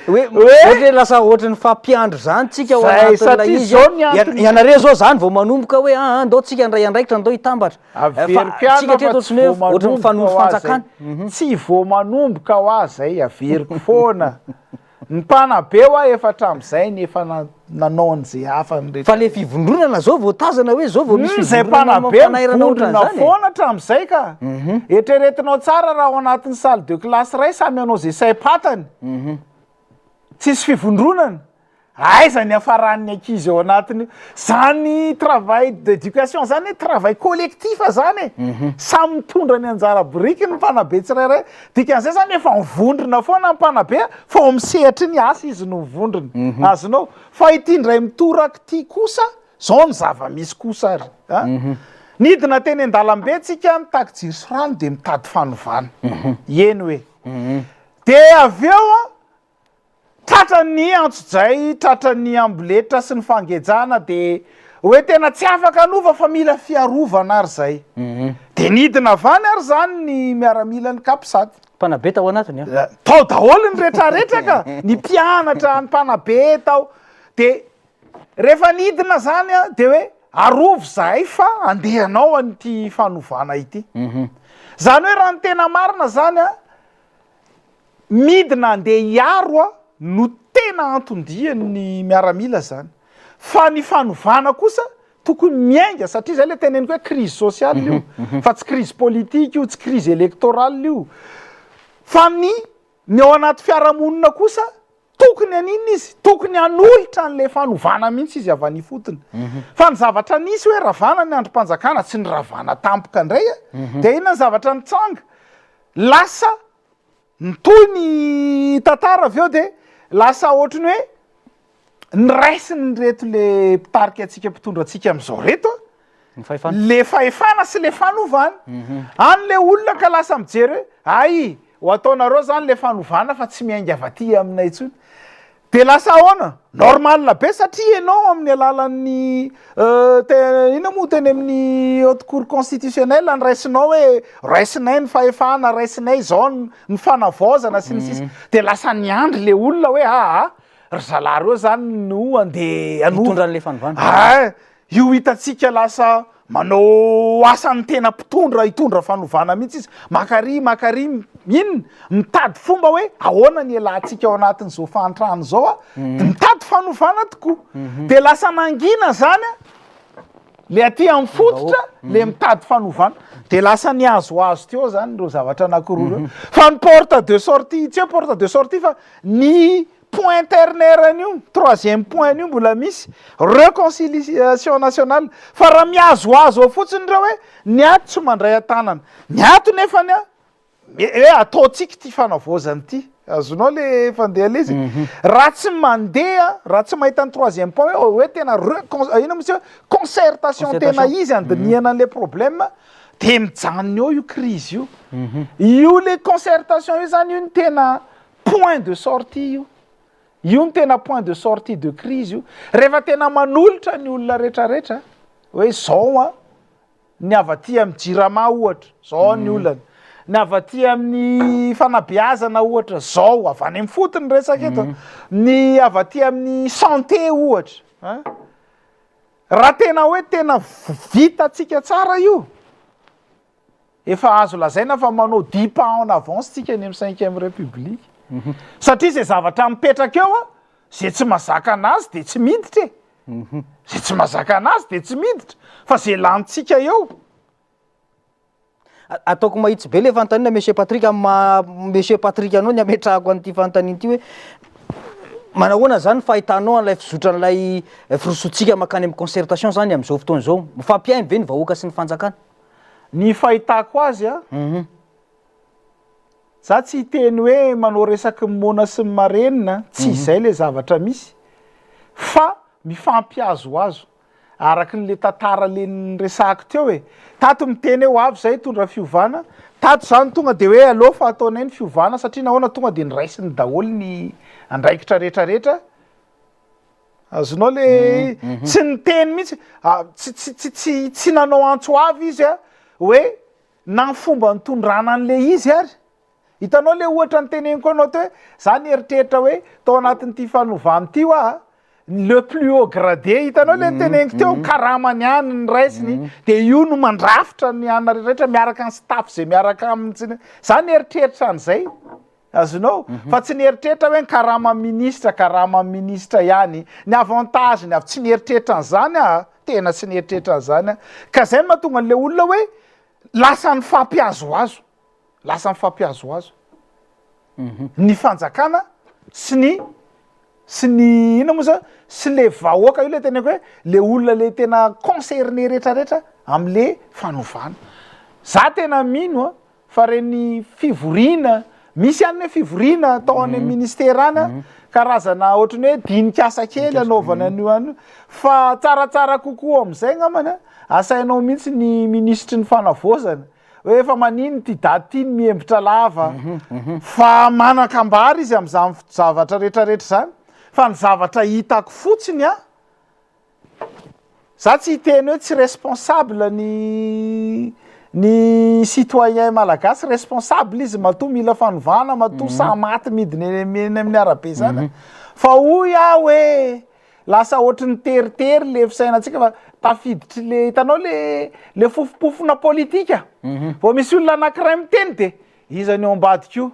Speaker 1: hoe hoe ohatra hoe lasa ohatry ny fampiandry zany tsika ao
Speaker 2: Zay,
Speaker 1: anatin'ilay
Speaker 2: satria
Speaker 1: izy.
Speaker 2: zao ny antony-
Speaker 1: Ianareo zao zany vao manomboka hoe ah, ah, ndao tsika handray andraikitra, ndao hitambatra. Fa
Speaker 2: Averiko ihany
Speaker 1: tsika
Speaker 2: fa
Speaker 1: hatreto
Speaker 2: tsy
Speaker 1: ohatry ny hoe
Speaker 2: vao
Speaker 1: ohatry ny
Speaker 2: manomboka
Speaker 1: fanoro
Speaker 2: ho ahy zay.
Speaker 1: fanjakana.
Speaker 2: Tsy vao manomboka ho ahy zay, averiko foana. Ny mpanabe hoa efa hatramin'izay ny efa nanao an'izay hafa ny rehetra.
Speaker 1: Fa le fivondronana zao vao tazana hoe zao vao misy
Speaker 2: Izay
Speaker 1: fivondronana
Speaker 2: mpanabe
Speaker 1: fanairana
Speaker 2: mivondrona
Speaker 1: ohatran'izany e.
Speaker 2: foana hatramin'izay ka. Eritreretinao tsara raha ao anatin'ny salle de classe iray samy hanao izay saim-patany. Tsisy fivondronana. Aiza ny hafaran'ny ankizy ao anatin'io? Zany travail d'éducation zany e, travail collectif zany e. Samy mitondra ny anjara biriky ny mpanabe tsirairay. Dikan'izay zany efa mivondrona foana ny mpanabe fa ao amin'ny sehatry ny asa izy no mivondrona. Azonao? Fa ity indray mitoraka ity kosa, zao ny zava-misy kosa ary a. Nidina teny an-dalambe tsika nitaky jiro sy rano de mitady fanovana. Eny hoe. De avy eo an, Tratran'ny antsojay, tratran'ny amboletra sy ny fangejana de hoe tena tsy afaka hanova fa mila fiarovana ary zay. De nidina avy any ary zany ny miaramilan'ny Capsat.
Speaker 1: Mpanabe tao anatiny an?
Speaker 2: Tao daholo ny retraretra ka, ny mpianatra, ny mpanabe tao. De rehefa nidina zany an, de hoe. arovy zahay fa andeha hanao an'ity fanovana ity. Zany hoe raha ny tena marina zany a, midina andeha hiaro a no tena anton-dian'ny miaramila zany. Fa ny fanovana kosa tokony miainga satria zay le teneniko hoe crise sociale io fa tsy crise politique io, tsy crise électorale io. Fa ny ny ao anaty fiarahamonina kosa Tokony haninona izy? Tokony hanolotra an'ilay fanovana mihitsy izy avy any ifotony. Fa ny zavatra nisy hoe ravana ny andrim-panjakana, tsy niravana tampoka indray a! Dia inona ny zavatra nitranga? Lasa nitohy ny tantara avy eo dia lasa ohatry ny hoe niraisin'ireto le mpitarika antsika mpitondra antsika amin'izao ireto a!
Speaker 1: Ny fahefana.
Speaker 2: Le fahefana sy le fanovana. Any le olona ka lasa mijery hoe ay ho ataonareo zany le fanovana fa tsy miainga avy aty aminay intsony. De lasa ahoana? Normal be satria ianao amin'ny alalan'ny te- inona moa teny amin'ny haute cour constitutionnelle niraisinao hoe raisinay ny fahefana, raisinay izao ny fanavaozana sy ny sisa. De lasa niandry le olona hoe aa ry zalahy reo zany no andeha hanova.
Speaker 1: Hitondra an'le fanovana.
Speaker 2: Ay, Io hitantsika lasa manao asan'ny tena mpitondra hitondra fanovana mihitsy izy, maka ary maka ary inona? Mitady fomba hoe ahoana ny hialantsika ao anatin'izao fahantrana izao a, de mitady fanovana tokoa. De lasa nangina zany a, le aty amin'ny fototra le mitady fanovana, de lasa nihazohazo teo zany ireo zavatra anankiroa ireo. Fa ny porte de sortie, tsy hoe porte de sortie fa ny Point ternaire an'io, troisième point an'io mbola misy, reconciliation nationale, fa raha mihazohazo ao fotsiny ireo hoe ny ato tsy mandray an-tanana, ny ato nefany an, hoe ataontsika ity fanavaozana ity, azonao le fandeha le izy, raha tsy mandeha, raha tsy mahita ny troisième point hoe hoe tena recon-, inona moa izy teo, concertation tena izy handinihana an'le problème, de mijanona eo io crise io, io le concertation io zany io no tena Point de sortie io. Io no tena point de sortie de crise io. Rehefa tena manolotra ny olona retraretra hoe zao an, ny avy aty amin'ny jirama ohatra, zao ny olana, ny avy aty amin'ny fanabeazana ohatra, zao, avy any amin'ny fotony resaka eto, ny avy aty amin'ny santé ohatra an, raha tena hoe tena vitantsika tsara io, Efa azo lazaina fa manao dix pas en avance tsika any amin'ny cinquième république. Satria izay zavatra mipetraka eo a, izay tsy mahazaka anazy de tsy miditra e. Izay tsy mahazaka anazy de tsy miditra, fa izay lanintsika eo.
Speaker 1: Ataoko mahitsy be le fanontaniana Monsieur Patrick, amin'ny maha Monsieur Patrick anao ny ametrahako an'ity fanontaniana ity hoe manahoana zany fahitanao an'ilay fizotran'ilay firosoantsika mankany amin'ny concertation zany amin'izao fotoana izao? Mifampihaino ve ny vahoaka sy ny fanjakana?
Speaker 2: Ny fahitako azy a, za tsy hiteny hoe manao resaky ny moana sy ny marenina, tsy izay le zavatra misy fa mifampihazohazo araky ny le tantara le niresahako teo e, tato miteny hoe ho avy zay hitondra fiovana, tato zany tonga de hoe aleo fa ataonay ny fiovana satria nahoana tonga de noraisiny daholo ny andraikitra retraretra, Azonao le tsy niteny mihitsy, tsy tsy tsy tsy tsy nanao antso avo izy a, hoe na ny fomba nitondrana an'le izy ary. Hitanao le ohatra niteneniko anao teo hoe za nieritreritra hoe tao anatin'ity fanovana ity hoa le plus haut gradé, hitanao le niteneniko teo, karamany ihany ny raisiny, de io no mandrafitra ny anona rehetra miaraka ny staff zay miaraka aminy sy ny, za nieritreritra an'izay. Azonao? Fa tsy nieritreritra hoe ny karama ministra, karama ministra ihany, ny avantage ny avy, tsy nieritreritra an'izany aho a, tena tsy nieritreritra an'izany aho. Ka zay no mahatonga an'le olona hoe lasa nifampihazohazo, lasa nifampihazohazo ny fanjakana sy ny sy ny inona moa zany, sy le vahoaka, io le teneko hoe le olona le tena concerné retraretra am'le fanovana. Za tena mino a, Fa reny fivoriana, misy ihany ny fivoriana atao any amin'ny ministera any an, karazana ohatran'ny hoe dinik'asa kely anaovana an'io any io, fa tsaratsara kokoa amin'izay angambany an, asainao mihitsy ny minisitry ny fanavaozana hoe efa manino ity daty ity no mihembotra lava, fa manan-kambara izy amin'izany zavatra rehetrarehetra izany, fa ny zavatra hitako fotsiny an, Za tsy hiteny hoe tsy responsable ny ny citoyen malagasy, responsable izy matoa mila fanovana, matoa sahy maty midina eny eny amin'ny arabe zany. Fa hoy aho hoe lasa ohatry ny teritery le fisainantsika fa tafiditry le, hitanao le le fofompofona politika, vao misy olona anakiray miteny de iza ny eo ambadika io,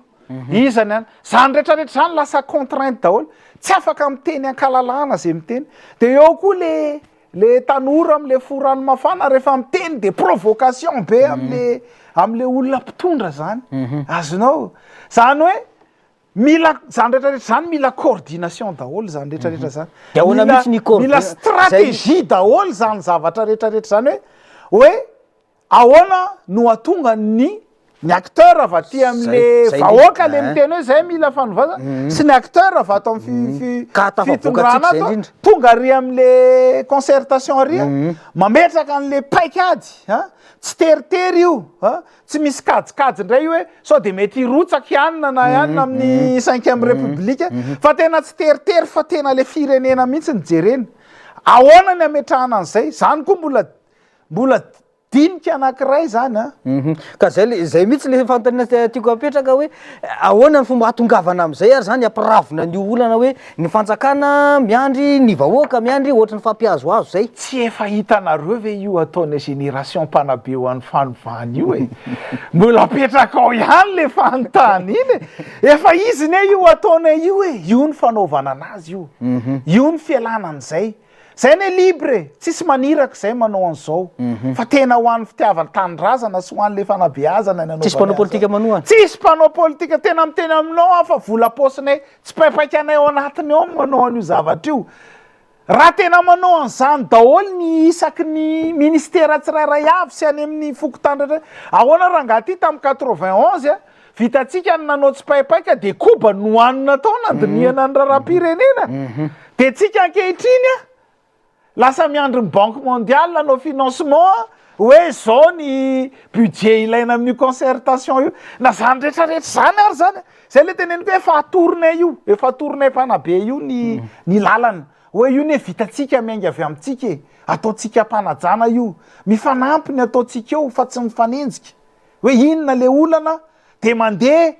Speaker 2: iza ny an, zany retraretra zany lasa contrainte daholo, tsy afaka miteny ankalalahana ze miteny, de eo koa le le tanora amle fo rano mafana rehefa miteny de provocation be amle amle olona mpitondra zany, azonao, zany hoe Mila zany rehetra rehetra zany mila coordination daholo zany rehetra rehetra zany.
Speaker 1: De ahoana
Speaker 2: Mila-
Speaker 1: mihitsy ny coordina-
Speaker 2: Mila stratégie daholo zany zavatra rehetra rehetra zany hoe hoe ahoana no ahatonga ny ny acteur avy aty am'le
Speaker 1: Zay- zay
Speaker 2: vahoaka le
Speaker 1: indrindra,
Speaker 2: miteny hoe zay mila fanovana sy ny acteur avy ato am fi- fi-
Speaker 1: Ka tafavoaka
Speaker 2: fitondrana
Speaker 1: antsika zay
Speaker 2: ato
Speaker 1: indrindra.
Speaker 2: tonga ary am'le concertation ary mametraka an'le paikady a tsy teritery io a Tsy misy kajikajy indray io hoe sao dia mety hirotsaka i anona na i anona amin'ny cinquième république fa tena tsy teritery fa tena le firenena mihitsy no jerena. Ahoana ny hametrahana an'izay? Zany koa mbola mbola dinika anankiray zany an.
Speaker 1: Ka zay le zay mihitsy le fanontaniana tiako apetraka hoe ahoana ny fomba hahatongavana amin'izay ary zany hampiravona an'io olana hoe Ny fanjakana miandry, ny vahoaka miandry, ohatry ny fampihazohazo zay.
Speaker 2: Tsy efa hitanareo ve io ataonay génération mpanabe ho an'ny fanovana io e? Mbola apetraka ao ihany le fanontaniana e! Efa izy ne io ataonay io e! Io ny fanaovana anazy io, io ny fialana an'izay. Zay ne libre e! Tsisy maniraka zay manao an'izao fa tena ho an'ny fitiavan-tanindrazana sy ho an'le fanabeazana ny
Speaker 1: Tsisy mpanao
Speaker 2: anaovanay
Speaker 1: politika
Speaker 2: an'izao.
Speaker 1: manohana?
Speaker 2: Tsisy mpanao politika, tena miteny aminao aho fa vola paosinay Tsipaipaika anay ao anatiny ao ny manao an'io zavatra io. Raha tena manao an'izany daholo ny isaky ny ministera tsirairay avy sy any amin'ny fokontany rehetra, ahoana rangahy ity tamin'ny 91 a, vitantsika ny nanao tsipaipaika dia koba nohanina tao nandinihana ny raharaham-pirenena. Dia tsika ankehitriny a, Lasa miandry ny banque mondiale hanao financement hoe zao ny budget ilaina amin'io concertation io. Na zany rehetra rehetra zany ary zany, zay le teneniko hoe efa atoronay io, efa atoronay mpanabe io ny ny lalana. Hoe io ne vitantsika miainga avy amintsika e, ataontsika am-panajana io, mifanampy ny ataontsika eo fa tsy mifanenjika. Hoe inona le olana de mandeha,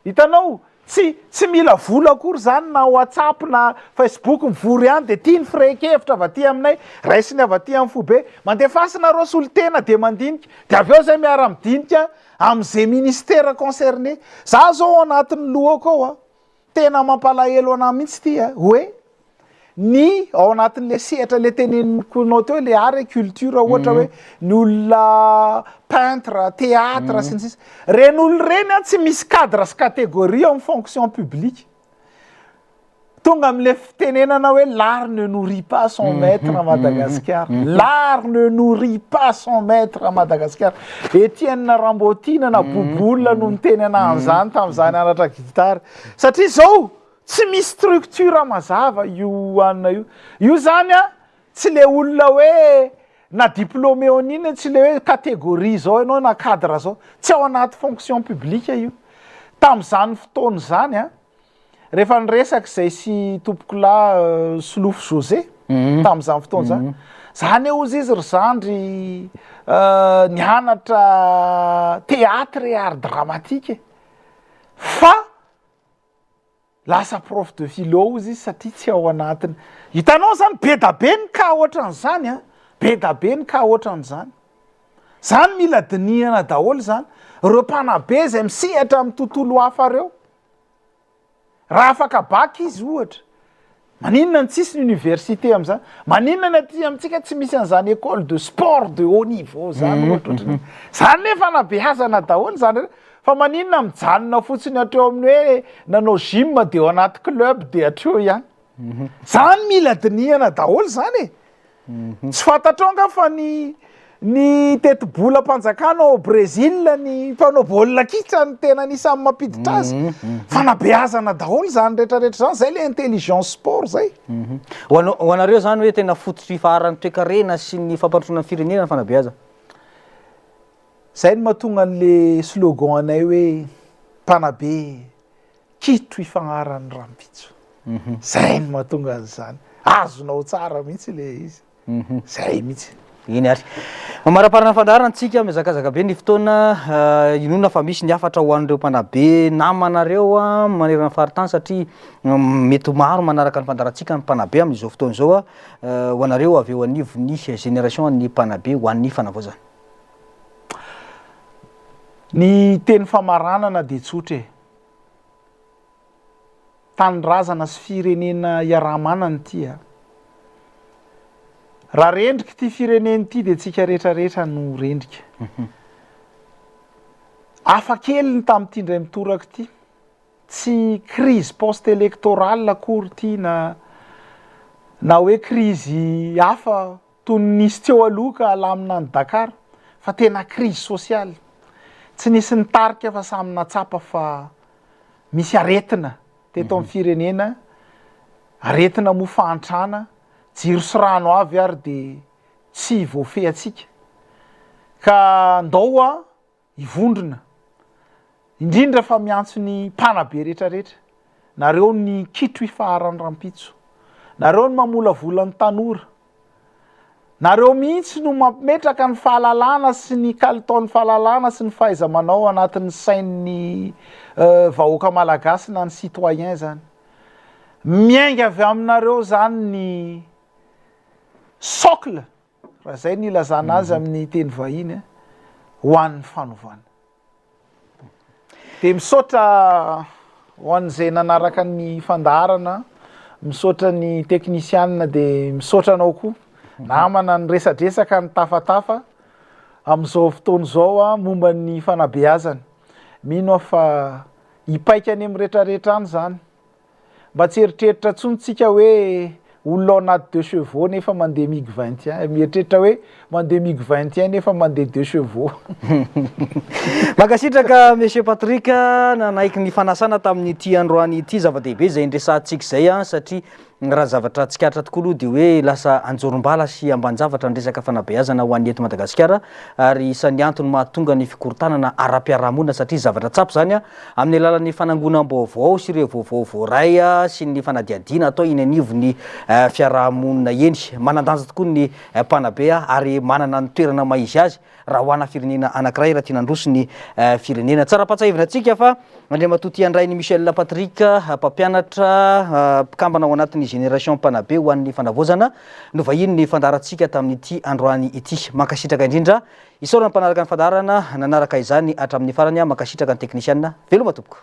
Speaker 2: hitanao Tsy tsy mila vola akory zany na WhatsApp na Facebook mivory any de ty ny firehin-kevitra avy aty aminay, raisiny avy aty amin'ny foibe, mandefasy nareo solontena de mandinika, de avy eo zay miara-midinika amin'ze ministera concerné. Za zao ao anatin'ny lohako ao a, tena mampalahelo anah mihitsy ty a, hoe Ny ao anatin'le sehatra le teneniko anao teo le art et culture ohatra hoe ny olona peintre, théâtre sy ny sisa, reny olona ireny an tsy misy cadre sy catégorie ao amin'ny fonction publique. Tonga am'le fitenenana hoe l'art ne nourrit pas son maître à Madagascar, l'art ne nourrit pas son maître à Madagascar. Etienne Rambotiana na Bouboule no niteny anah an'izany tamin'izaho nianatra guitare satria zao Tsy misy structure mazava io anona io. Io zany an, tsy le olona hoe na diplômé en inona, tsy le hoe catégorie zao ianao na cadre zao. Tsy ao anaty fonction publique io. Tamin'izany fotoana izany an, rehefa niresaka izay sy tompokolahy Solofo José, tamin'izany fotoana izany, za anie hozy izy ry zandry nianatra théâtre et art dramatique e, fa Lasa prof de philo ozy izy satria tsy ao anatiny. Hitanao zany be da be ny cas ohatran'izany an, be da be ny cas ohatran'izany. Zany mila dinihana daholo zany. Reo mpanabe zay misehatra amin'ny tontolo hafa reo. Raha afaka bac izy ohatra, Maninona no tsisy ny université am'zany? Maninona ny aty amintsika tsy misy an'zany école de sport de haut niveau zany ohatra ohatrany? Zany ne fanabeazana daholo zany re, fa maninona mijanona fotsiny hatreo amin'ny hoe nanao gym de ao anaty club de hatreo ihany? Zany mila dinihana daholo zany e! Tsy fantatrao angaha fa ny ny tetibolam-panjakana ao Brésil ny mpanao baolina kitra no tena anisan'ny mampiditra azy. Fanabeazana daholo izany rehetrarehetra izany, zay le intelligence sport zay.
Speaker 1: Ho anao ho anareo zany hoe tena fototry faharan'ny toekarena sy ny fampandrosoana ny firenena ny fanabeazana?
Speaker 2: Zay no mahatonga an'le slogan anay hoe mpanabe kitro ifagnarany rahampitso. Zay no mahatonga an'izany. Azonao tsara mihitsy le izy. Zay mihitsy.
Speaker 1: Eny ary. Mamaraparana ny fandaharana antsika, mihazakazaka be ny fotoana, inoana fa misy ny hafatra ho an'ireo mpanabe namanareo manerana ny faritany satria mety ho maro manaraka ny fandaharantsika ny mpanabe amin'izao fotoana izao ho anareo avy eo anivon'ny génération ny mpanabe ho an'ny fanavaozana.
Speaker 2: Ny teny famaranana dia tsotra e. Tanindrazana sy firenena iaraha-manana ity a. Raha rendrika ity firenena ity dia tsika rehetra rehetra no rendrika. Hafa kely ny tamin'ity indray mitoraka ity. Tsy crise post électorale akory ity na na hoe crise hafa toy ny nisy teo aloha ka alamina any Dakar fa tena crise sociale. Tsy nisy nitarika fa samy natsapa fa misy aretina teto amin'ny firenena, aretina moa fahantrana, jiro sy rano avy ary dia tsy voafehintsika. Ka ndao a hivondrona, indrindra fa miantso ny mpanabe rehetrarehetra, nareo ny kitro ifaharan'ny rampitso, nareo ny mamolavola ny tanora, Nareo mihitsy no mampimetraka ny fahalalana sy ny kalitaon'ny fahalalana sy ny fahaiza-manao anatin'ny sain'ny vahoaka malagasy na ny citoyen zany. Miainga avy aminareo zany ny socle, raha zay ny ilazana azy amin'ny teny vahiny, ho an'ny fanovana. Dia misaotra ho an'izay nanaraka ny fandaharana, misaotra ny teknisianina dia misaotra anao koa namana niresadresaka nitafatafa amin'izao fotoana izao momba ny fanabeazana. Mino aho fa hipaika any amin'ny retraretra any izany. Mba tsy eritreritra tsony tsika hoe olona ao anaty deux chevaux nefa mandeha mig 21, mieritreritra hoe mandeha mig 21 nefa mandeha deux chevaux.
Speaker 1: Mankasitraka Monsieur Patrick nanaiky ny fanasana tamin'ity androany ity, zava-dehibe izay niresahantsika izay an, satria raha zavatra tsikaritra tokoa aloha dia hoe lasa anjorom-bala sy ambanin-javatra ny resaka fanabeazana ho an'ny eto Madagasikara ary isan'ny antony mahatonga ny fikorontanana ara-piarahamonina satria zavatra tsapa izany an, Amin'ny alalan'ny fanangonam-baovao sy ireo vaovao voaray sy ny fanadihadiana atao eny anivon'ny fiarahamonina eny. Manan-danja tokoa ny mpanabe ary manana ny toerana maha izy azy raha ho ana firenena anankiray raha tiana handroso ny firenena. Tsara ampahatsiahivina antsika fa Andriamatoa Tiandrainy Michel Patrick, mpampianatra, mpikambana ao anatin'ny Génération Mpanabe ho an'ny Fanavaozana no vahinin'ny fandaharantsika tamin'ity androany ity. Mankasitraka indrindra. Isaorana ny mpanaraka ny fandaharana nanaraka izany hatramin'ny farany. Mankasitraka ny teknisiana. Veloma tompoko.